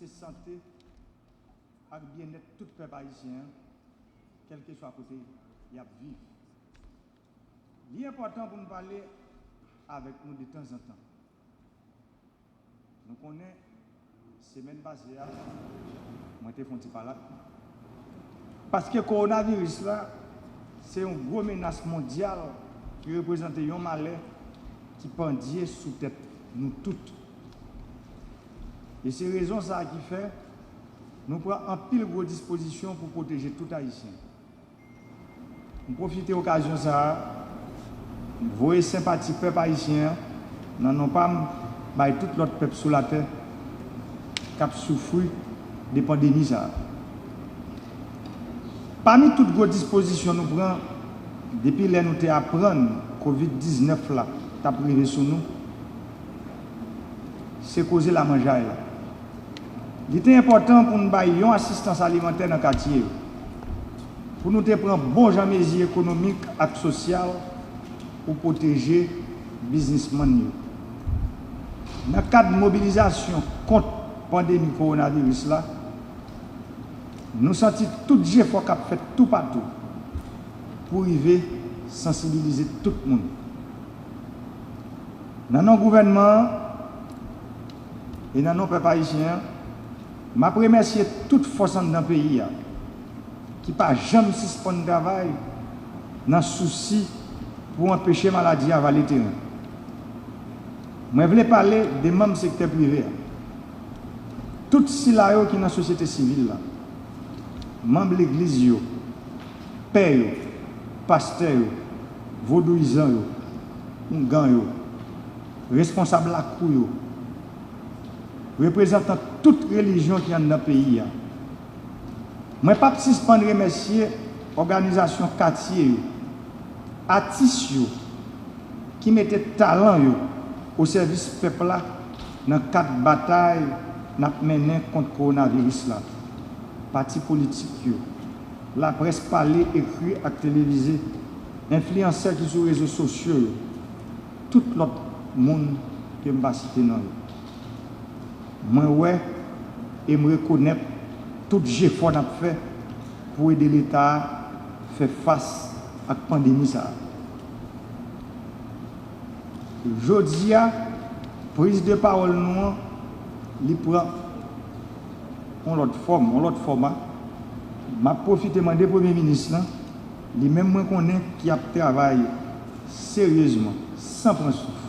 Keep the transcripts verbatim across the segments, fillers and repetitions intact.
se sante ak byennèt tout pèp ayisyen an, kèlkeswa kote y ap viv. Li enpòtan pou n pale avèk nou detanzantan. Nou konnen, semèn pase a, mwen te fè yon ti palak. Paske kowonaviris la, se yon gwo menas mondyal ki reprezante yon malè ki pandye sou tèt nou tout. E se rezon sa a ki fè nou pran anpil gwo dispozisyon pou pwoteje tout Ayisyen. M pwofite okazyon sa a, voye senpati pèp ayisyen an, nan non pa m, bay tout lòt pèp sou latè k ap soufri de pandemi sa a. Pami tout gwo dispozisyon nou pran depi lè nou te aprann kovid diznèf la t ap rive sou nou, se koze lamanjay la. Li te enpòtan pou n bay yon asistans alimantè nan katye yo, pou nou te pran bon jan mezi ekonomik ak sosyal pou pwoteje biznismann yo. Nan kad mobilizasyon kont pandemi kowonaviris la, nou santi tout jefò k ap fèt toupatou pou rive sansibilize tout moun. Nan non gouvènman an e nan non pèp ayisyen an, m ap remèsye tout fòs anndan peyi a ki pa janm sispann travay nan sousi pou anpeche maladi a vale teren. Mwen vle pale de manm sektè prive a. Tout sila yo ki nan sosyete sivil la, manm legliz yo, pè yo, pastè yo, vodouyizan yo, oungan yo, responsab lakou yo, reprezantan tout relijyon ki anndan peyi a. Mwen p ap sispann remèsye òganizasyon katye yo, atis yo ki mete talan yo o sèvis pèp la nan kad batay n ap mennen kont kowonaviris la, pati politik yo, laprès pale, ekri ak televize, enfliyansè ki sou rezo sosyo yo, tout lòt moun ke m pa site non yo. Mwen wè e m rekonèt tout jefò n ap fè pou ede Leta a fè fas ak pandemi sa a. Jodi a, priz de pawòl nou an, li pran yon lòt fòm, yon lòt fòma. M ap pwofite mande Premye Minis lan, li menm mwen konnen ki ap travay seryezman, san pran souf,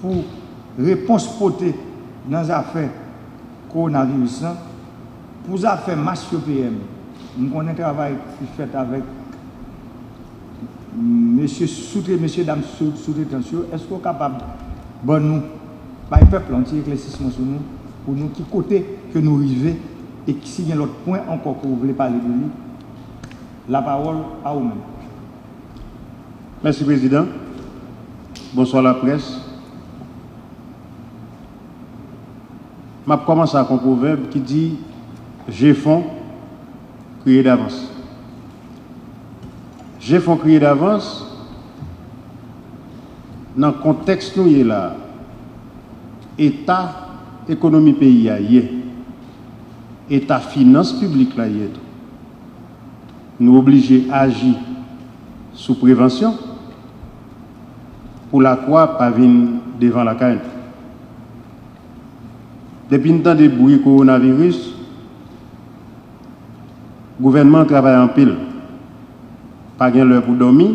pou repons pote nan zafè kowonaviris lan, pou zafè mas yo P M, m konnen travay ki fèt avèk mesye soutre-, mesye dam sou-, soutretans yo. Èske w kapab ban nou, bay pèp la, yon ti eklèsisman sou nou, pou nou ki kote ke nou rive, e si gen lòt pwen ankò ke w vle pale de li, lapawòl a ou menm. Mèsi, Prezidan. Bonswa, laprès. M ap kòmanse ak yon pwovèb ki di, je fonds, criez d'avance. Je fonds, criez d'avance, nan kontèks nou ye la a, eta ekonomi peyi a ye, eta finans piblik la ye tou. Nou oblije aji sou prevansyon pou lakwa pa vin devan lakay nou. Depi n tande bri kowonaviris, gouvènman an travay anpil. Pa gen lè pou dòmi,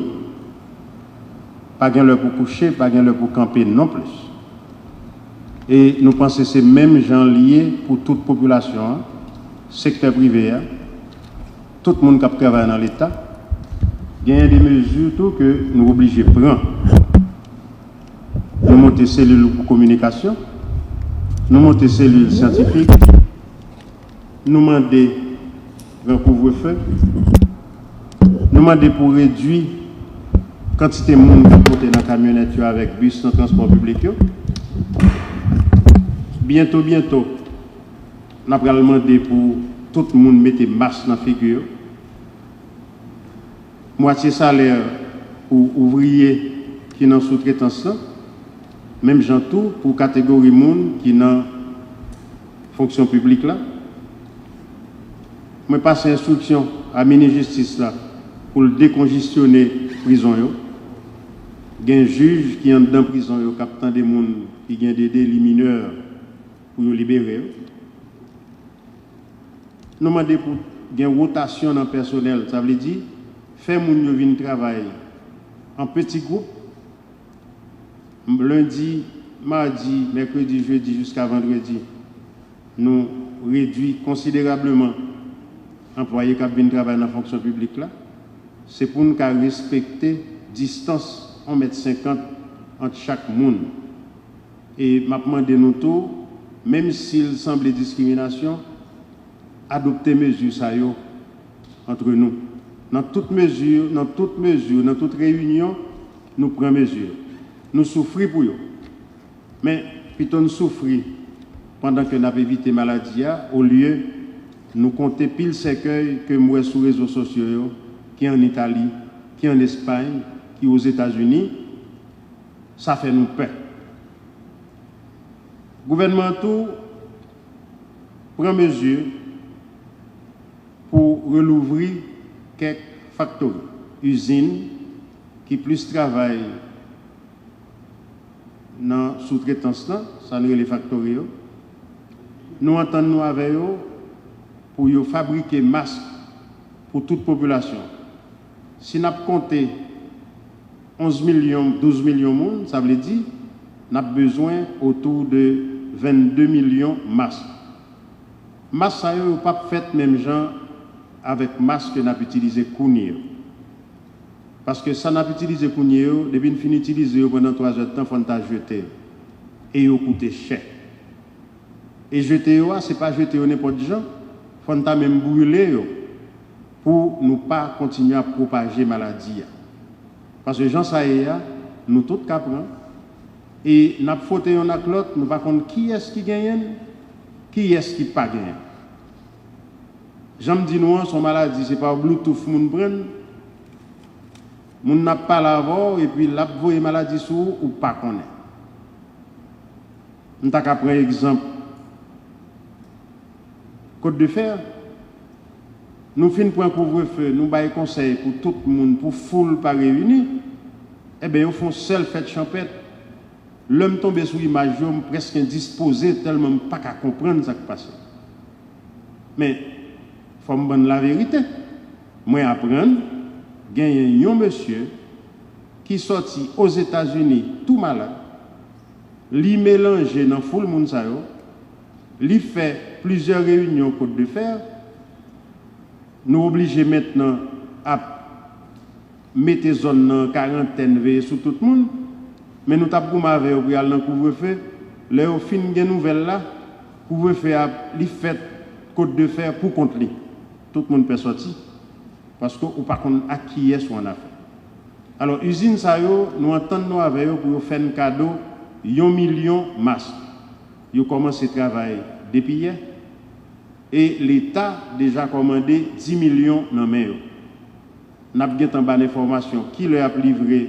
pa gen lè pou kouche, pa gen lè pou kanpe nonplis. E nou panse se menm jan l ye pou tout popilasyon an, sektè prive a, tout moun k ap travay nan Leta. Genyen de mezi tou ke nou oblije pran. Nou monte selil pou kominikasyon, nou monte selil syantifik, nou mande gran kouvrefe, nou mande pou redui kantite moun k ap monte nan kamyonèt yo avèk bis nan transpò piblik yo. Byento, byento, n ap pral mande pou tout moun mete mas nan figi yo. Mwatye salè pou ouvriye ki nan soutretans lan, menm jan tou pou kategori moun ki nan fonksyon piblik la. Mwen pase enstriksyon a minis jistis la pou l dekonjisyone prizon yo. Gen jij ki anndan prizon yo k ap tande moun ki gen de deli minè pou yo libere yo. Nou mande pou gen wotasyon nan pèsonèl, sa vle di fè moun yo vin travay an peti gwoup, lendi, madi, mèkredi, jedi jiska vandredi. Nou redui konsiderableman anplwaye k ap vin travay nan fonksyon piblik la. Se pou n ka respekte distans yon mèt senkant ant chak moun. E m ap mande nou tou, menm si l sanble diskriminasyon, adopte mezi sa yo antre nou. Nan tout mezi, nan tout mezi, nan tout reyinyon, nou pran mezi. Nou soufri pou yo. Men, pito n soufri pandan ke n ap evite maladi a, olye nou konte pil sèkèy ke m wè sou rezo sosyo yo, ki ann Itali, ki ann Espay, ki Ozetazini, sa fè nou pè. Gouvènman an tou pran mezi pou relouvri kèk faktori, izin ki plis travay nan soutretans lan, sa n rele faktori yo. Nou antann nou avè yo pou yo fabrike mask pou tout popilasyon. Si n ap konte onz milyon, douz milyon moun, sa vle di n ap bezwen otou de vennde milyon mask. Mask sa yo, yo p ap fèt menm jan avèk mask ke n ap itilize kounye yo. Paske sa n ap itilize kounye yo, depi n fin itilize yo pandan twa zè tan, fò n ta jete yo. E yo koute chè. E jete yo a, se pa jete yo nenpòt jan, fò n ta menm brile yo pou nou pa kontinye ap pwopaje maladi a. Paske jan sa ye a, nou tout ka pran, e n ap fwote yonn ak lòt, nou pa konn kiyès ki genyen l, kiyès ki pa genyen l. Jan m di nou an, se yon maladi, se pa Bluetooth moun pran l, moun nan ap pale avè w, epi l ap voye maladi sou ou, ou pa konnen. M ta ka pran egzanp Kot de Fè. Nou fin pran kouvrefe, nou bay konsèy pou tout moun, pou foul pa reyini. Enben, yo fè yon sèl fèt chanpèt. Lè m tonbe sou imaj yo, m prèske endispoze tèlman m pa ka konprann sa k pase. Men, fò m bann laverite. Mwen aprann genyen yon mesye ki sòti Ozetazini tou malad. Li melanje nan foul moun sa yo. Li fè plizyè reyinyon Kot de Fè. Nou oblije mentnan ap mete zòn nan an karantèn, veye sou tout moun. Men nou t ap goumen avè yo pou y al nan kouvrefe. Lè yo fin gen nouvèl la, kouvrefe a, li fèt Kot de Fè pou kont li. Tout moun pè sòti. Paske ou pa konn ak kiyès ou annafè. Alò, izin sa yo, nou antann nou avè yo pou yo fè n kado yon milyon mask. Yo kòmanse travay depi yè, e Leta deja kòmande dis milyon nan men yo. N ap gentan ba n enfòmasyon kilè y ap livre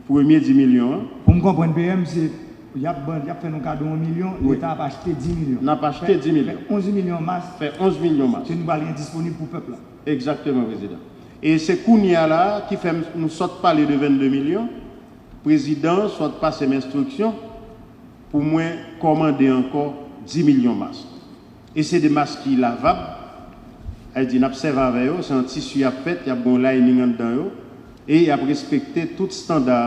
premye dis milyon an. Pou m konprann, P M, se y ap ban, y ap fè nou kado yon milyon, Wi. Leta ap achte dis milyon. N ap achte dis milyon. Fè onz milyon mask. Fè onz milyon mask. Ke nou pral gen disponib pou pèp la. Egzakteman, Prezidan. E se kounye a la a ki fè m, nou sot pale de vennde milyon, Prezidan an sot pase m enstriksyon pou mwen kòmande ankò dis milyon mask. E se de mask ki lavab, sa vle di n ap sèvi avè yo, se an tisi y ap fèt, y ap gen yon lining anndan yo, e y ap respekte tout estanda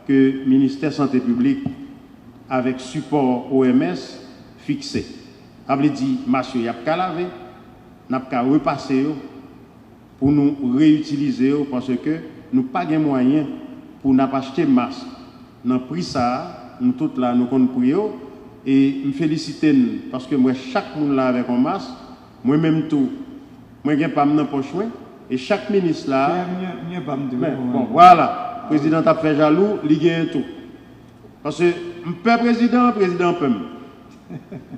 ke Ministè Sante Piblik, avèk sipò O M S, fikse. Sa vle di, mask yo, y ap ka lave, n ap ka repase yo, pou nou reyitilize yo, paske nou pa gen mwayen pou n ap achte mask nan pri sa a. Nou tout la, nou konn pri yo. E m felisite n, paske m wè chak moun la avèk yon mask. Mwen menm tou, mwen gen pa m nan pòch mwen. E chak minis la a, Mwen, mwen pa m tou. Men, bon, vwala. Prezidan t ap fè jalou, li genyen tou. Paske m pè prezidan an, prezidan an pè m.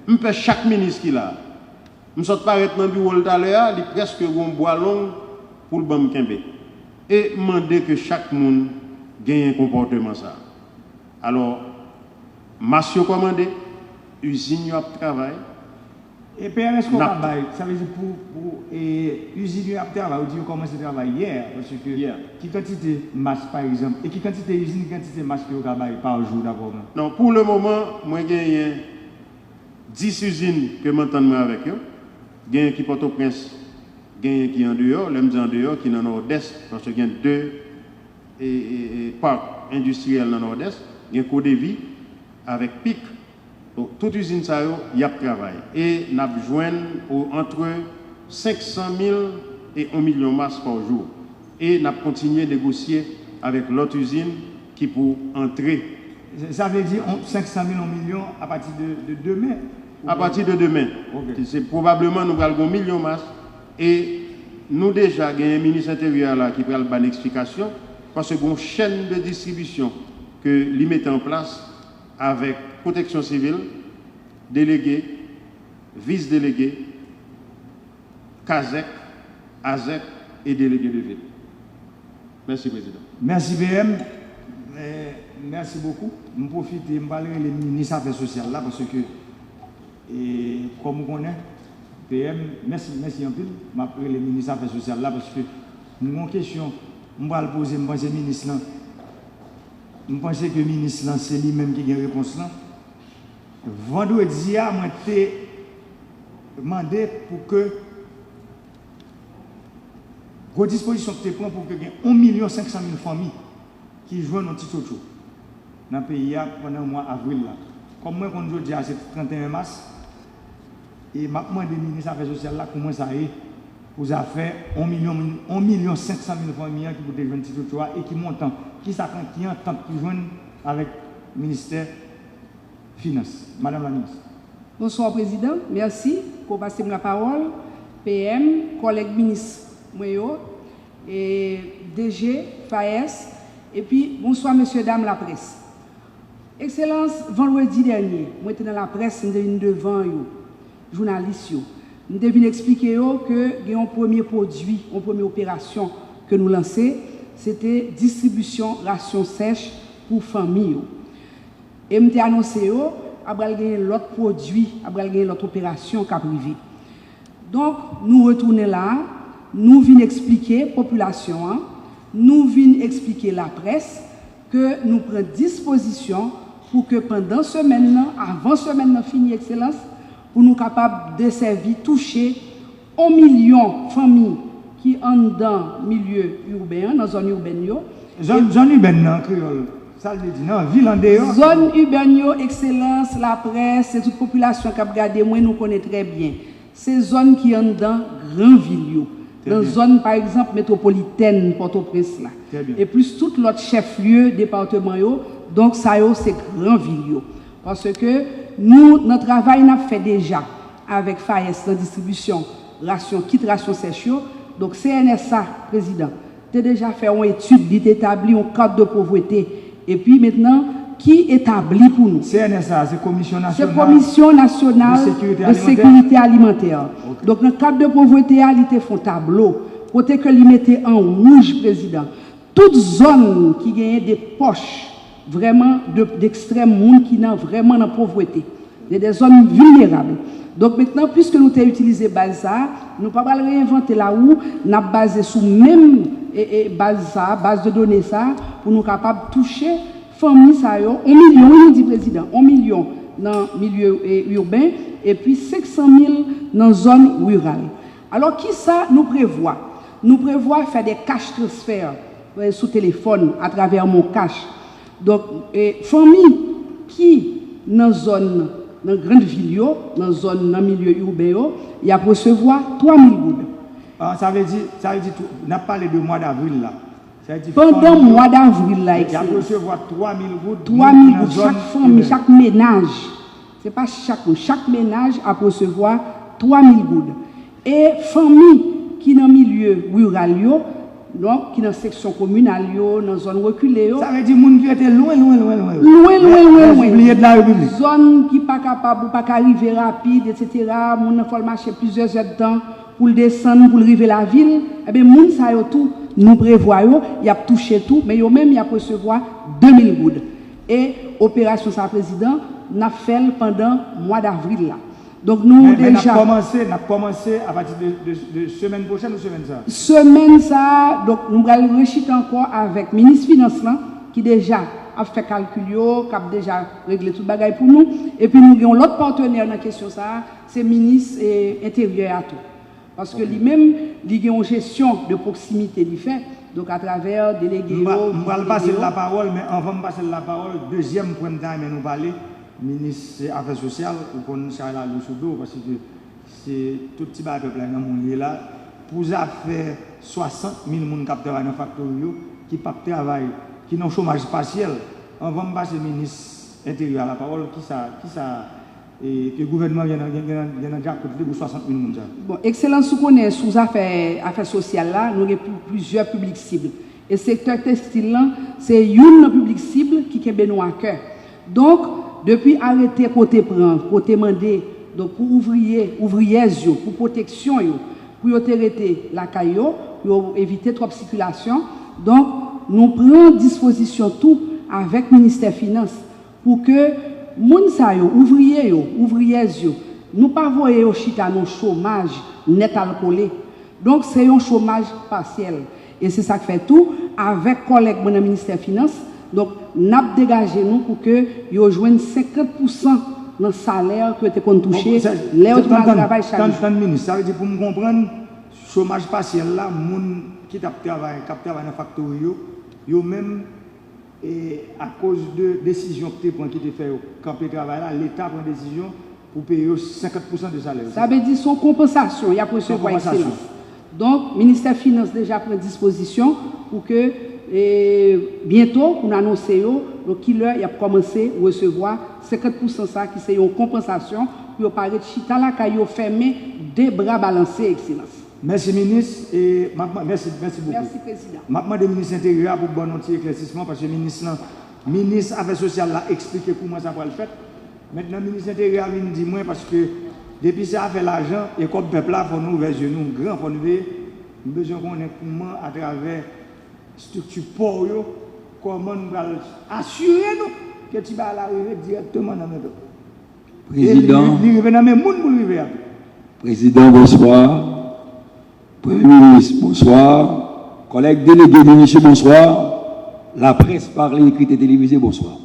M pè chak minis ki la a. M sot parèt nan biwo l talè a, li prèske gen yon bwa long pou l ban m kenbe. E m mande ke chak moun genyen konpòteman sa a. Alò, mas yo kòmande, izin yo ap travay, E P R, èske w ka bay, sa vle di pou, pou e, izin yo ap travay, ou di yo kòmanse travay yè, paske ki kantite mas, pa egzanp, e ki kantite izin, ki kantite mas ke yo ka bay pa jou, dapre w menm? Non, pou le moman, mwen genyen dis izin ke m antann mwen avèk yo. Genyen ki Pòtoprens, genyen ki andeyò. Lè m di andeyò, ki nan Nòdès, paske gen de e, e, e, pak endistriyèl nan Nòdès, gen Kodevi avèk Pik. Donk, tout izin sa yo, y ap travay. E n ap jwenn o, antre senk san mil e yon milyon mas pa jou. E n ap kontinye negosye avèk lòt izin ki pou antre. Sa vle di on, senk san mil, yon milyon apati de, de demen? Apati de demen. Ok. Se pwobableman nou pral gen yon milyon mas. E nou deja genyen minis enteryè la ki pral ba n eksplikasyon, paske gen yon chèn de distribisyon ke li mete an plas avèk pwoteksyon sivil, delege, vis delege, kazèk, azèk e delege de vil. Mèsi, Prezidan. Mèsi, P M. Eh, mèsi bokou. M pwofite, m pral rele minis afè sosyal la, paske, e, kòm ou konnen, P M, mèsi, mèsi anpil. M ap rele minis afè sosyal la, paske m gen yon kesyon m pral poze, m panse minis lan, m panse ke minis lan, se li menm ki gen repons lan. Vandredi a, mwen te mande pou ke gwo dispozisyon ki te pran pou ke gen yon milyon senk san mil fanmi ki jwenn yon ti tchotcho nan peyi a pandan mwa avril la. Kòm mwen konn jodi a se trannteyen mas, e m ap mande minis afè sosyal la kòman sa ye pou zafè yon milyon, yon milyon senk san mil fanmi an ki pou te jwenn ti tchotcho a e ki montan, ki sa, ki antant ki jwenn avèk ministè finans. Madanm la minis. Bonswa, Prezidan. Mèsi pou w pase m lapawòl. P M, kòlèg minis mwen yo, e D G, FAES, epi bonswa, mesye dam laprès. Ekselans, vandredi dènye, mwen te nan laprès, m te vin devan yo, jounalis yo. M te vin eksplike yo ke gen yon premye pwodui, yon premye operasyon ke nou lanse, se te distribisyon rasyon sèch pou fanmi yo. E m te anonse yo, ap pral genyen lòt pwodui, ap pral genyen lòt operasyon k ap rive. Donk, nou retounen la a, nou vin eksplike popilasyon an, nou vin eksplike laprès ke nou pran dispozisyon pou ke pandan semèn nan, avan semèn nan fini, Ekselans, pou nou kapab desèvi, touche yon milyon fanmi ki anndan milye iben an, nan zòn ibèn yo. Zòn, zòn ibèn nan, an kreyòl, sa l vle di, nan vil, andeyò? Zòn ibèn yo, Ekselans, laprès, se tout popilasyon k ap gade mwen, nou konnen trè byen. Se zòn ki anndan gran vil yo. Nan zòn, pa egzanp, metwopolitèn Pòtoprens la. E plis tout lòt chèflye depatman yo. Donk, sa yo se gran vil yo. Paske nou, nan travay n ap fè deja avèk FAES nan distribisyon rasyon, kit rasyon sèch yo, donk C N S A, Prezidan, te deja fè yon etid, li te etabli yon kat de povrete. Epi mentnan, ki etabli pou nou? C N S A, se Komisyon Nasyonal, se Komisyon Nasyonal de Sekirite Alimantè. Donk, nan kat de povrete a, li te fè yon tablo, kote ke li mete an wouj, Prezidan, tout zòn ki genyen de pòch vrèman de, dekstrèm, moun ki nan, vrèman nan povrete. Gen de zòn vilnerab. Donk, mentnan, piske nou te itilize baz sa a, nou pa pral reenvante lawou, n ap baze sou menm, e, e, baz sa a, baz de done sa a, pou nou kapab touche fanmi sa yo, yon milyon, wi, nou di, Prezidan, yon milyon nan milye, e, iben, epi senk san mil nan zòn riral. Alò, kisa nou prevwa? Nou prevwa fè de cash transfer, e, sou telefòn, atravè Mon Cash. Donk, e, fanmi ki nan zòn, nan grann vil yo, nan zòn, nan milye iben yo, y ap resevwa twa mil goud. Ah, sa vle di, sa vle di tou, n ap pale de mwa davril la. Sa vle di pandan mwa davril la, y ap resevwa twa mil goud, twa mil goud chak fanmi, chak menaj. Se pa chak moun, chak menaj ap resevwa twa mil goud. E fanmi ki nan milye riral yo, donk, ki nan seksyon kominal yo, nan zòn rekile yo. Sa vle di moun ki rete lwen, lwen, lwen, lwen. Lwen, lwen, lwen, lwen. Zòn ki pa kapab, ou pa ka rive rapid, etsetera. Moun nan fò l mache plizyè zèdtan pou l desann, pou l rive lavil. Ebyen, moun sa yo tou, nou prevwa yo, y ap touche tou, men yo menm, y ap resevwa de mil goud. E operasyon sa, Prezidan, n ap fè l pandan mwa davril la. Donk, nou deja. Men, men n ap kòmanse, n ap kòmanse apati de, de, de semèn pwochèn ou semèn sa a? Semèn sa a, donk, nou pral rechita ankò avèk minis finans lan, ki deja ap fè kalkil yo, k ap deja regle tout bagay pou nou. Epi nou gen yon lòt patnè nan kesyon sa a, se minis, e, enteryè a tou. Paske li menm, li gen yon jesyon de pwoksimite li fè, donk atravè delege yo, m pral pase l lapawòl, men anvan m pase l lapawòl, dezyèm pwen m ta renmen nou pale, minis afè sosyal, ou konn chay la lou sou do, paske se tout ti bagay pèp la nan moun li ye la, pou zafè swasant mil moun k ap travay nan faktori yo, ki p ap travay, ki nan chomaj pasyèl, anvan m pase minis enteryè a lapawòl, kisa, kisa e, ke gouvènman gen nan, gen, gen nan, gen nan djakout li pou swasant mil moun sa. Bon, Ekselans, ou konnen sou zafè, afè sosyal la, nou gen pli-, plizyè piblik sib. E sektè tekstil lan, se youn nan piblik sib ki kenbe nou a kè. Donk, depi arete kote pran, kote mande, donk pou ouvriye, ouvriyèz yo, pou pwoteksyon yo, pou yo te rete lakay yo, pou yo evite twòp sikilasyon. Donk, nou pran dispozisyon tou avèk ministè finans pou ke moun sa yo, ouvriye yo, ouvriyèz yo, nou pa voye yo chita nan chomaj nèt al kole. Donk, se yon chomaj pasyèl. E se sa k fè tou, avèk kòlèg mwen nan ministè finans, donk, n ap degaje nou pou ke yo jwenn senkant pousan nan salè ke yo te konn touche lè yo te al travay chak jou. Tann, tann, minis, sa vle di pou m konprann, chomaj pasyèl la, moun ki t ap travay, k ap travay nan faktori yo, yo menm, e akoz de desizyon ki te pran ki te fè yo kanpe travay la, Leta pran desizyon pou peye yo senkant pousan de salè yo. Sa vle di se yon konpansasyon y ap resevwa, Ekselans. Donk, Ministè Finans deja pran dispozisyon pou ke, e, byento, pou n anonse yo, donk, kilè y ap kòmanse resevwa senkant pousan sa ki se yon konpansasyon pou yo pa ret chita lakay yo fèmen, de bra balanse, Ekselans. Mèsi, minis. E, m ap man-, mèsi, mèsi bokou. Mèsi, prezidan. M ap mande minis enteryè a pou ban nou ti eklèsisman, paske minis lan, minis afè sosyal la eksplike kouman sa pral fèt. Mentnan, minis enteryè a vin di mwen, paske depi se afè lajan e kòb pèp la, fò nou ouvè zye nou gran, fò nou veye. M bezwen konnen kouman, atravè estrikti pa w yo, kòman nou pral asire nou ke ti bagay la rive dirèkteman nan men pèp la. Prezidan. E li, li rive nan men moun pou l rive a tou. Prezidan, bonswa. Premye minis, bonswa. Kòlèg delege, minis yo, bonswa. Laprès, pa ekri, televize, bonswa.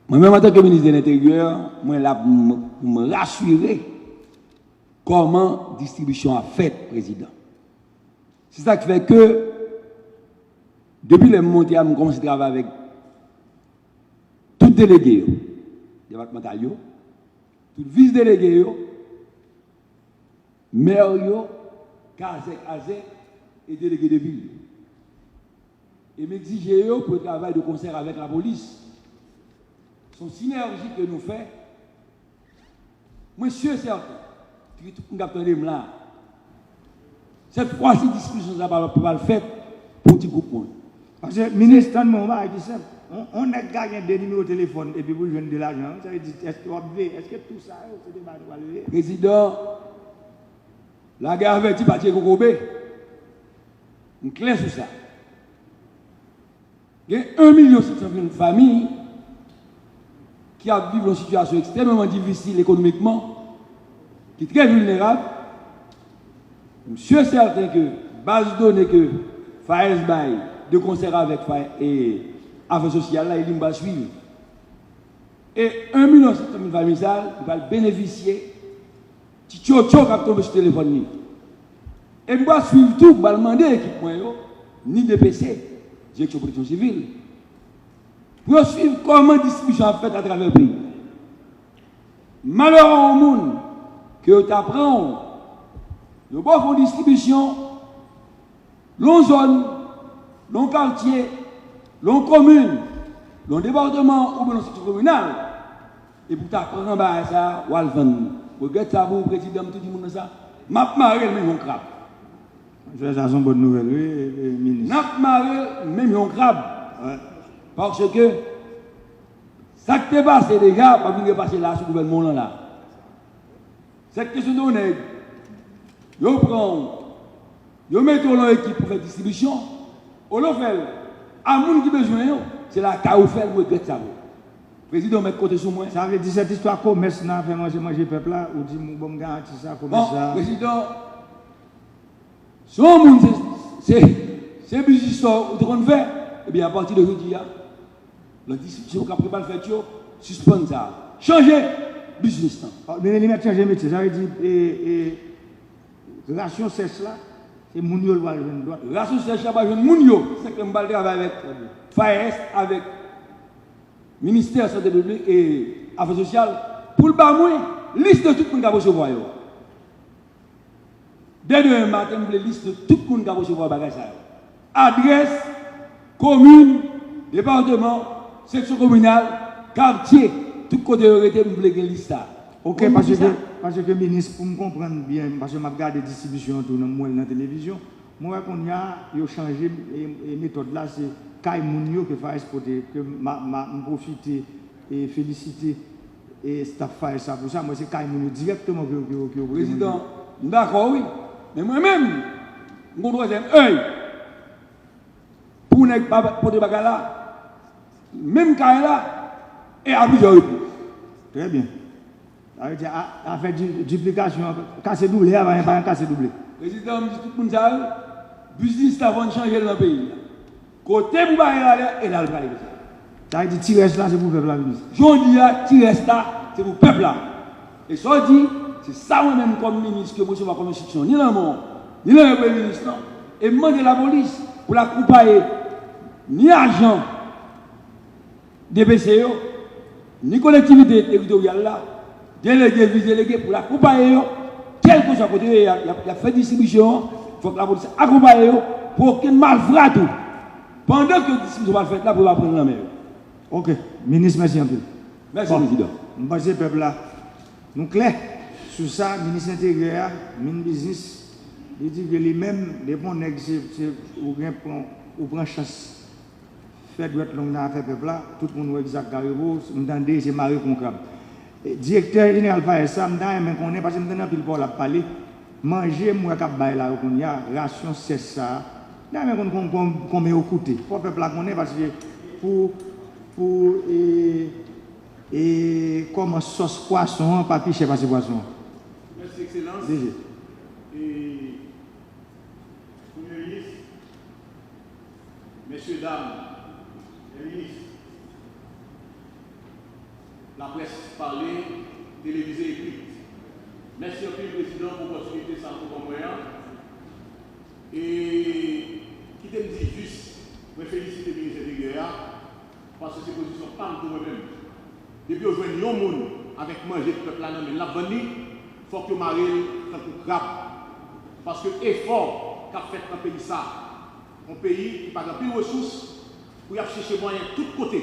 Mwen menm, antanke minis de lenteryè, mwen la pou m, pou m rasire kòman distribisyon ap fèt, prezidan. Se sa k fè ke, depi lè m monte a, m kòmanse travay avèk tout delege yo, depatmantal yo, tout vis delege yo, mè yo, kazèk, azèk, e delege de vil yo. E m egzije yo pou yo travay de konsè avèk lapolis. Se yon sinèji ke nou fè. Mwen si e sèten, ki tout moun k ap tande m la, sèt fwa si distribisyon sa pa, pa pral fèt pou ti gwoup moun. Paske, minis, tann mwen yon bagay ki senp. On, on nèg ka gen de nimewo telefòn epi pou l jwenn de lajan, sa vle di, èske w ap veye? Èske tou sa yo, se de bagay nou pral veye? Prezidan, lagè avèti pa tiye kokobe. M klè sou sa. Gen yon milyon senk san mil fanmi ki ap viv yon sitiyasyon ekstrèmeman difisil ekonomikman, ki trè vilnerab. M si e sèten ke baz done ke FAES bay de konsè avèk FAES e afè sosyal la, e li m pral swiv. E yon milyon senk san mil fanmi sa, li pral benefisye ti tchotcho k ap tonbe sou telefòn li. E m pral swiv tou, m pral mande ekip mwen yo, ni D P C, Direksyon Pwoteksyon Sivil, pou yo swiv kòman distribisyon ap fèt atravè peyi. Malè yon moun ke yo ta pran w, yo ba w fè yon distribisyon, nan yon zòn, nan yon katye, nan yon komin, nan yon depatman oubyen nan yon seksyon kominal, epi w ta pran bagay sa a, w al vann li. Regrèt sa pou ou, prezidan, m tou di moun nan sa, m ap mare l menm yon krab. Frè, sa se yon bòn nouvèl, wi, e, e, minis. N ap mare l menm yon krab. Wi. Paske sa k te pase deja, p ap vin repase la sou gouvènman w lan la. Sèt kesyon de yon nèg, yo pran w, yo mete w nan ekip pou fè distribisyon, olye w fè l a moun ki bezwen yo, se lakay ou fè l, m regrèt sa vre. Prezidan, ou mèt konte sou mwen. Sa vle di, sèt istwa komès nan afè manje, manje pèp la, ou di m, ou ban m garanti sa, komès Bon, sa. Prezidan, si yon moun se, se, se biznis sa ou te konn fè, ebyen, apati de jodi a, lòt distribisyon k ap pral fèt yo, sispann sa. Chanje biznis lan. Men li mèt chanje metye, sa vle di, e, e, rasyon sèch la, se moun yo l pral jwenn dwat. Rasyon sèch la pral jwenn moun yo, se ke m pral travay avèk FAES, avèk Ministè Sante Piblik e Afè Sosyal, pou l ba mwen lis de tout moun k ap resevwa yo. Dè demen maten, m vle lis de tout moun k ap resevwa bagay sa yo. Adrès, komin, depatman, seksyon kominal, katye, tout kote yo rete, m vle gen lis sa. Ok, paske, paske minis, pou m konprann byen, paske m ap gade distribisyon an tou, m wè l nan televizyon, mwen wè kounye a, yo chanje e, e metòd la, se kay moun yo ke FAES pote, ke m, m, m pwofite e felisite e staff FAES la pou sa, mwen se kay moun yo dirèkteman ke, ke, ke yo pote manje. Prezidan, m dakò wi, men mwen menm, m gon twazyèm èy. Pou nèg pa pote bagay la, menm kay la, e a plizyè repriz. Trè byen. Sa vle di, a, afè di, diplikasyon, kase double a, pa gen, pa gen kase double. Prezidan, m di tout moun sa yo, biznis la fò n chanje l nan peyi a. Kote pou bagay la ye, e la l prale konsa. Sa vle di, ti rès la, se pou pèp la, minis. Jodi a, ti rès la, se pou pèp la. E sa w di, se sa mwen menm kòm minis ke m resevwa kòm enstriksyon, ni nan men w, ni nan men premye minis lan, e m mande lapolis pou l akonpaye ni ajan D P C yo, ni kolektivite teritoryal la, delege, vis delege, pou l akonpaye yo, kèlkeswa kote yo ye, y ap, y ap, y ap fè distribisyon an, fòk lapolis akonpaye yo, pou okenn malfra tou, pandan ke distribisyon pral fèt la, pou yo pa pran l nan men yo. Ok, minis, mèsi anpil. Mèsi, bon, prezidan. M panse pèp la, nou klè sou sa, minis enteryè a, min biznis, li di ke li menm, depi yon nèg se, se, ou gen pran, ou pran chans fè dwèt long nan afè pèp la, tout moun wè egzak kare pou, m tande se mare kon krab. E, direktè jeneral FAES sa, m ta renmen konnen, paske m tande anpil pawòl ap pale, manje m wè k ap bay la yo kounye a, rasyon sèch sa a, m ta renmen konn kon, kon, konbyen yo koute. Fò pèp la konnen, paske pou, pou, e, e kòman sòs pwason an pa pi chè pase pwason an. Mèsi, Ekselans. D G. E, Premye Minis, mesye dam, lè minis, laprès pale, televize ekri. Mèsi anpil, Prezidan, pou opòtinite sa a ou ban mwen an. E kite m di jis, mwen felisite minis enteryè a, paske se pozisyon pa m tou mwen menm. Depi yo jwenn yon moun avèk manje pèp la nan men l, l ap vann li, fòk yo mare l tankou krab. Paske efò k ap fèt nan peyi sa, yon peyi ki pa gen anpil resous, pou y ap chèche mwayen tout kote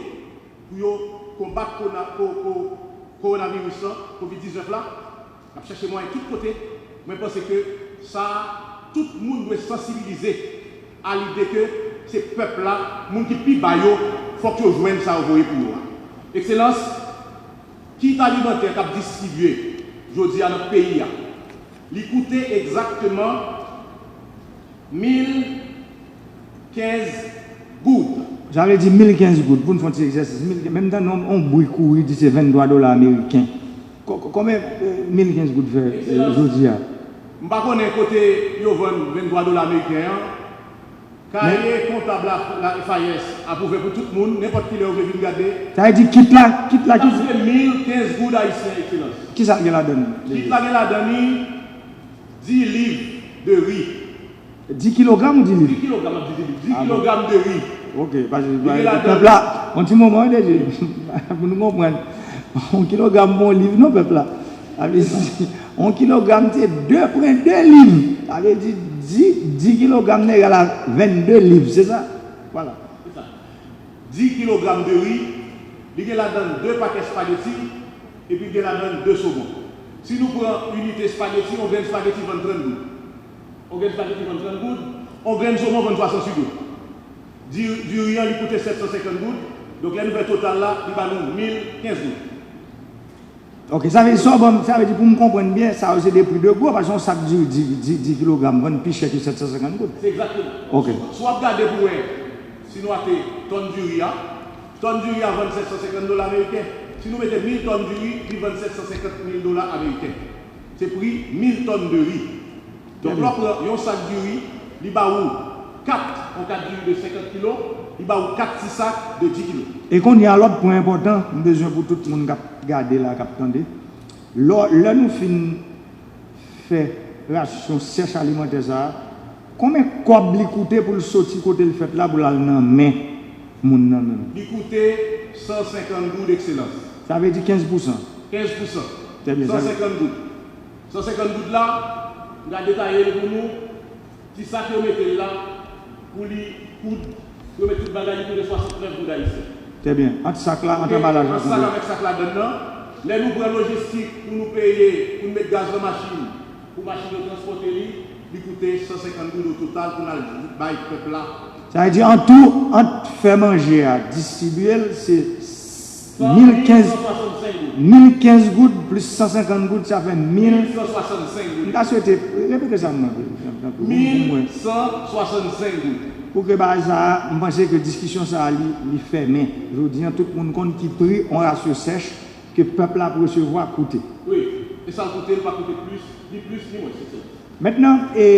pou yo konbat kona, ko, ko, kowonaviris lan, kovid diznèf la, y ap chèche mwayen tout kote. Mwen panse ke sa a, tout moun dwe sansibilize a lide ke se pèp la, moun ki pi ba yo, fòk yo jwenn sa yo voye pou yo a. Ekselans, kit alimantè k ap distribye jodi a nan peyi a, li koute egzakteman mil kenz goud. Sa vle di mil kenz goud, pou n fè yon ti egzèsis. Mil, men m tande yon, yon bri kouri di se venntwa dola ameriken. Ko-, ko-, konbyen, e, mil kenz goud fè, e, jodi a? M pa konnen kote yo vann venntwa dola ameriken an. Kaye kontab la, la FAES apwouve pou tout moun, nenpòt kilè ou vle vin gade. Sa vle di kit la, kit la ki. L ap koute mil kenz goud ayisyen, Ekselans. Kisa l gen ladan l? Kit la gen ladan li dis liv de ri. Dis kilogram ou dis liv? Dis kilogram, m ap di dis liv. Dis kilogram de ri. Ok, paske pèp la, yon ti moman, wi, deje, pou nou konprann. Yon kilogram pa yon liv non, pèp la. Sa vle di, yon kilogram se de pwen de liv. Sa vle di, dis, dis kilogram egal a vennde liv, se sa? Vwala. Se sa. Dis kilogram de ri, li gen ladan l de pakèt espageti, epi l gen ladan l de somon. Si nou pran inite espageti, yon grenn espageti vann trant goud. Yon grenn espageti vann trant goud, yon grenn somon vann swasanntuit goud. Di, diri an, li koute sèt san senkant goud, donk lè nou fè total la, li ba nou mil kenz goud. Ok, sa vle di, sa w ban m, sa vle di pou m konprann byen, sa yo se de pri de gwo, paske yon sak diri, dis, dis, dis kilogram vann pi chè ke sèt san senkant goud. Se egzakteman. Ok. Si w ap gade pou wè, si nou achte tòn diri a, tòn diri a vann sèt san senkant dola ameriken. Si nou mete mil tòn diri, li vann sèt san senkant mil dola ameriken. Se pri mil tòn de ri. Donk, lè w pran yon sak diri, li ba ou kat, yon kat diri de senkant kilo, li ba ou kat ti sak de dis kilo. E kounye a, lòt pwen enpòtan, m bezwen pou tout moun k ap gade la, k ap tande. Lò, lè nou fin fè rasyon sèch alimantè sa a, konbyen kòb li koute pou l soti kote l fèt la pou l al nan men moun nan menm? Li koute san senkant goud, Ekselans. Sa vle di kenz pousan. Kenz pousan. Trè byen, sa vle san senkant goud. San senkant goud la, m ka detaye l pou nou. Ti sak yo mete l la pou li koud, pou yo met tout bagay, li koute swasannnèf goud ayisyen. Trè byen. Ant sak la, ant anbalaj la, ant sak avèk sak ladann nan, lè nou pran lojistik pou nou peye, pou nou met gaz nan machin, pou machin yo transpòte li, li koute san senkant goud o total pou n al bay pèp la. Sa vle di, an tou, ant fè manje a, distribye l, se mil kenz, mil kenz goud plis san senkant goud, sa fè mil. Mil san swasannsenk goud. M ta swete, repete sa pou mwen, pou mwen. Mil san swasannsenk goud. Pou ke bagay sa a, m panse ke diskisyon sa a, li, li fèmen. Jodi a, tout moun konn ki pri yon rasyon sèch ke pèp la ap resevwa koute. Wi, e sa l koute, l pa koute plis, ni plis, ni mwens, se sa. Mentnan, e,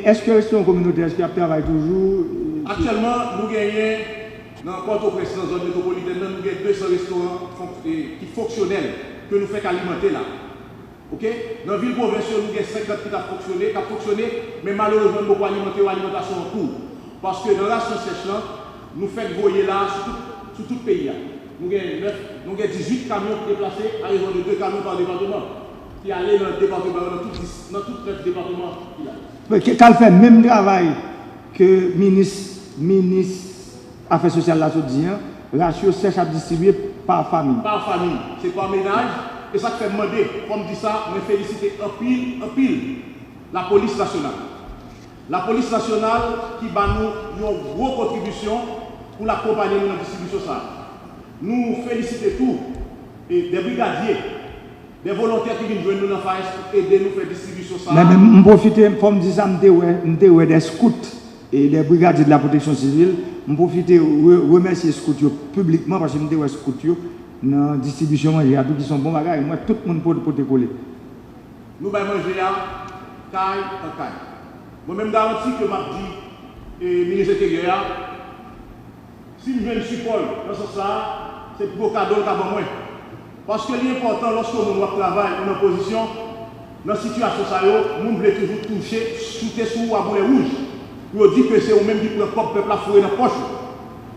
èske restoran kominotè, èske y ap travay toujou? Aktyèlman, nou genyen, nan Pòtoprens, nan zòn metwopolitèn nan, nou gen de san restoran fonk-, e, ki fonksyonèl, ke nou fèk alimante la. Oke? Nan vil pwovens yo, nou gen senkant ki t ap fonksyone, k ap fonksyone, men malerezman, nou poko alimante yo, alimantasyon an kou. Paske nan rasyon sèch lan, nou fèk voye la sou tout, sou tout peyi a. Nou gen nèf, nou gen dizuit kamyon ki deplase, a rezon de de kamyon pa depatman, ki ale nan depatman yo, nan tout dis, nan tout nèf depatman ki la. Ke, k al fè menm travay ke minis, minis afè sosyal la sot di an, rasyon sèch ap distribye pa fanmi. Pa fanmi, se pa menaj, e sa k fè m mande, fò m di sa, mwen felisite anpil, anpil Lapolis Nasyonal. Lapolis Nasyonal ki ba nou yon gwo kontribisyon pou l akonpanye nou nan distribisyon sa a. Nou felisite tou, e, de brigadye, de volontè ki vin jwenn nou nan FAES pou ede nou fè distribisyon sa a. Men, men m pwofite, fò m di sa, m te wè, m te wè de scout e de brigadye de la pwoteksyon sivil. M pwofite re-, remèsye scout yo piblikman, paske m te wè scout yo nan distribisyon manje a tou, ki se yon bon bagay. M wè tout moun pote, pote kole. Nou bay manje a kay an kay. Mwen menm garanti ke m ap di, e, minis enteryè a, si m jwenn sipò l nan sans sa a, se pi gwo kado l ka ban mwen. Paske li enpòtan lòske yon moun w ap travay, ou nan pozisyon, nan sitiyasyon sa yo, moun vle toujou touche, choute sou ou a boulè wouj, pou yo di ke se ou menm ki pran kòb pèp la foure nan pòch ou.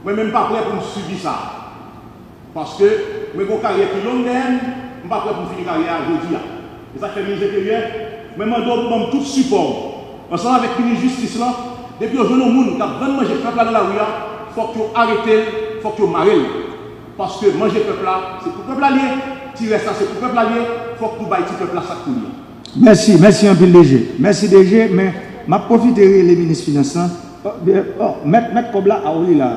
Mwen menm m pa prè pou m sibi sa. Paske mwen gen yon karyè ki long dèyè m, m pa prè pou m fini karyè a jodi a. E sa k fè minis enteryè, mwen mande w pou ban m tout sipò w, ansanm avèk minis jistis lan, depi yo jwenn yon moun k ap vann manje pèp la nan lari a, fòk yo arete l, fòk yo mare l. Paske manje pèp la, se pou pèp la l ye, ti rès la, se pou pèp la l ye, fòk nou bay ti pèp la sa k pou li a. Mèsi, mèsi anpil, D G. Mèsi, D G, men m ap pwofite rele minis finans lan. Oh, byen, oh, mèt, mèt kòb la, a, w li la.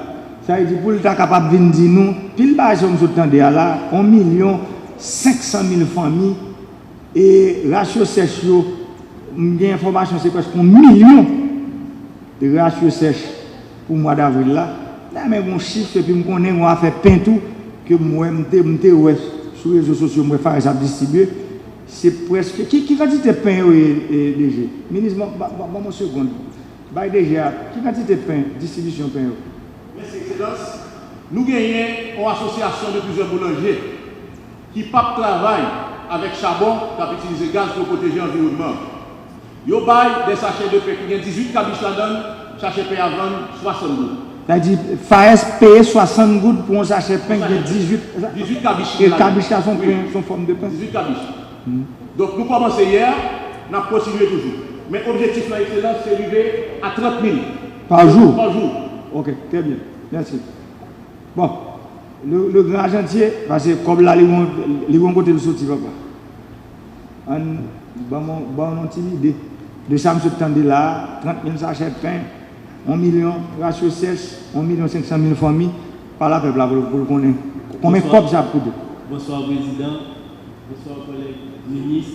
Sa vle di pou l ta kapab vin di nou, pil bagay sa yo m sot tande a la, yon milyon senk san mil fanmi, e rasyon sèch yo, m gen enfòmasyon se prèske yon milyon de rasyon sèch pou mwa davril la. La, men gon chif, epi m konnen gon afè pen tou, ke m wè, m te, m te wè sou rezo sosyo, m wè FAES ap distribye. Se prèske, ki, ki kantite pen yo ye, e, D G? Minis, ban, ban, ban, ban m yon segond. Bay D G a, ki kantite pen, distribisyon pen yo? Mèsi, Ekselans. Nou genyen yon asosyasyon de plizyè boulanje ki p ap travay avèk chabon, k ap itilize gaz pou yo pwoteje anviwònman an. Yo bay de sachè de pen ki gen dizuit kabich ladan l, sachè pen a vann swasann goud. Sa vle di, FAES peye swasann goud pou yon sachè pen ki gen dizuit. Dizuit kabich. E kabich la se yon pen, se yon fòm de pen? Dizuit kabich. Donk, nou kòmanse yè, n ap kontinye toujou. Men objektif lan, Ekselans, se rive a trant mil. Pa jou? Pa jou. Ok, trè byen. Mèsi. Bon, le, le grand argentier, paske kòb la, li gon, li gon kote l soti, papa. Ann, ban mwen, ban nou yon ti lide de sa m sot tande la a, trant mil sachè pen, yon milyon rasyon sèch, yon milyon senk san mil fanmi, pale a pèp la pou l, pou l konnen konbyen kòb sa ap koute. Bonswa, prezidan. Bonswa, kòlèg minis.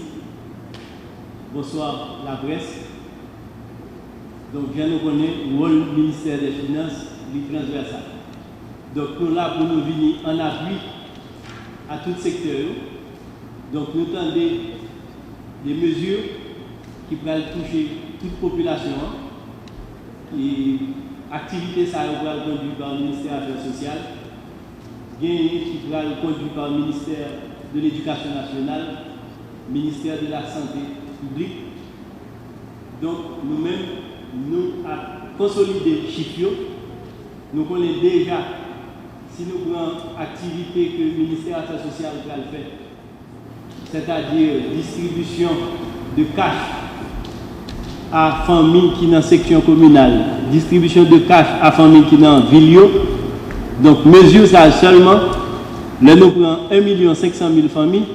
Bonswa, laprès. Donk, jan nou konnen, wòl ministè dè finans, li transvèsal. Donk, nou la pou nou vini an apui a tout sektè yo. Donk, nou tande de mezi ki pral touche tout popilasyon an. E aktivite sa yo pral kondui pa Ministè Afè Sosyal, genyen ki pral kondui pa Ministè de Ledikasyon Nasyonal, Ministè de la Sante Piblik. Donk, nou menm, nou ap konsolide chif yo. Nou konnen deja, si nou pran aktivite ke Ministè Afè Sosyal pral fè, sètadi distribisyon de kach a fanmi ki nan seksyon kominal, distribisyon de kach a fanmi ki nan vil yo. Donk, mezi sa a sèlman, lè nou pran en milyon senk san mil fanmi,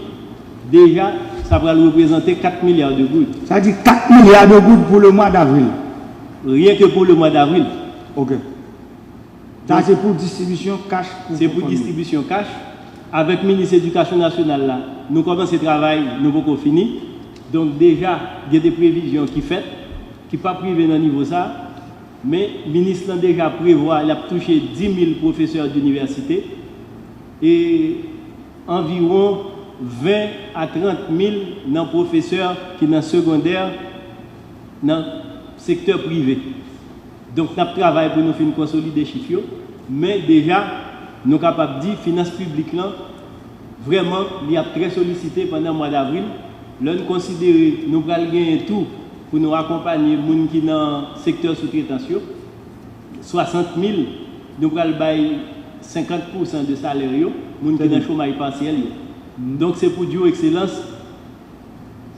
deja, sa pral reprezante kat milya de goud. Sa di kat milya de goud pou le mwa davril. Ryen ke pou le mwa davril. Ok. Sa se pou distribisyon kach pou Se pou fanmi. Distribisyon kach. Avèk minis edikasyon nasyonal la, nou kòmanse travay, nou poko fini. Donk, deja, gen de previzyon ki fèt, ki p ap rive nan nivo sa. Men, minis lan deja prevwa l ap touche dis mil pwofesè dinivèsite e anviwon ven a trant mil nan pwofesè ki nan segondè, nan sektè prive. Donk, n ap travay pou nou fin konsolide chif yo, men deja, nou kapab di finans piblik lan, vrèman, li ap trè solisite pandan mwa davril. Lè n konsidere nou pral genyen tou pou nou akonpanye moun ki nan sektè soutretans yo, swasant mil, nou pral bay senkant pousan de salè yo, moun ki nan chomaj pasyèl yo. Donk, se pou di w, Ekselans,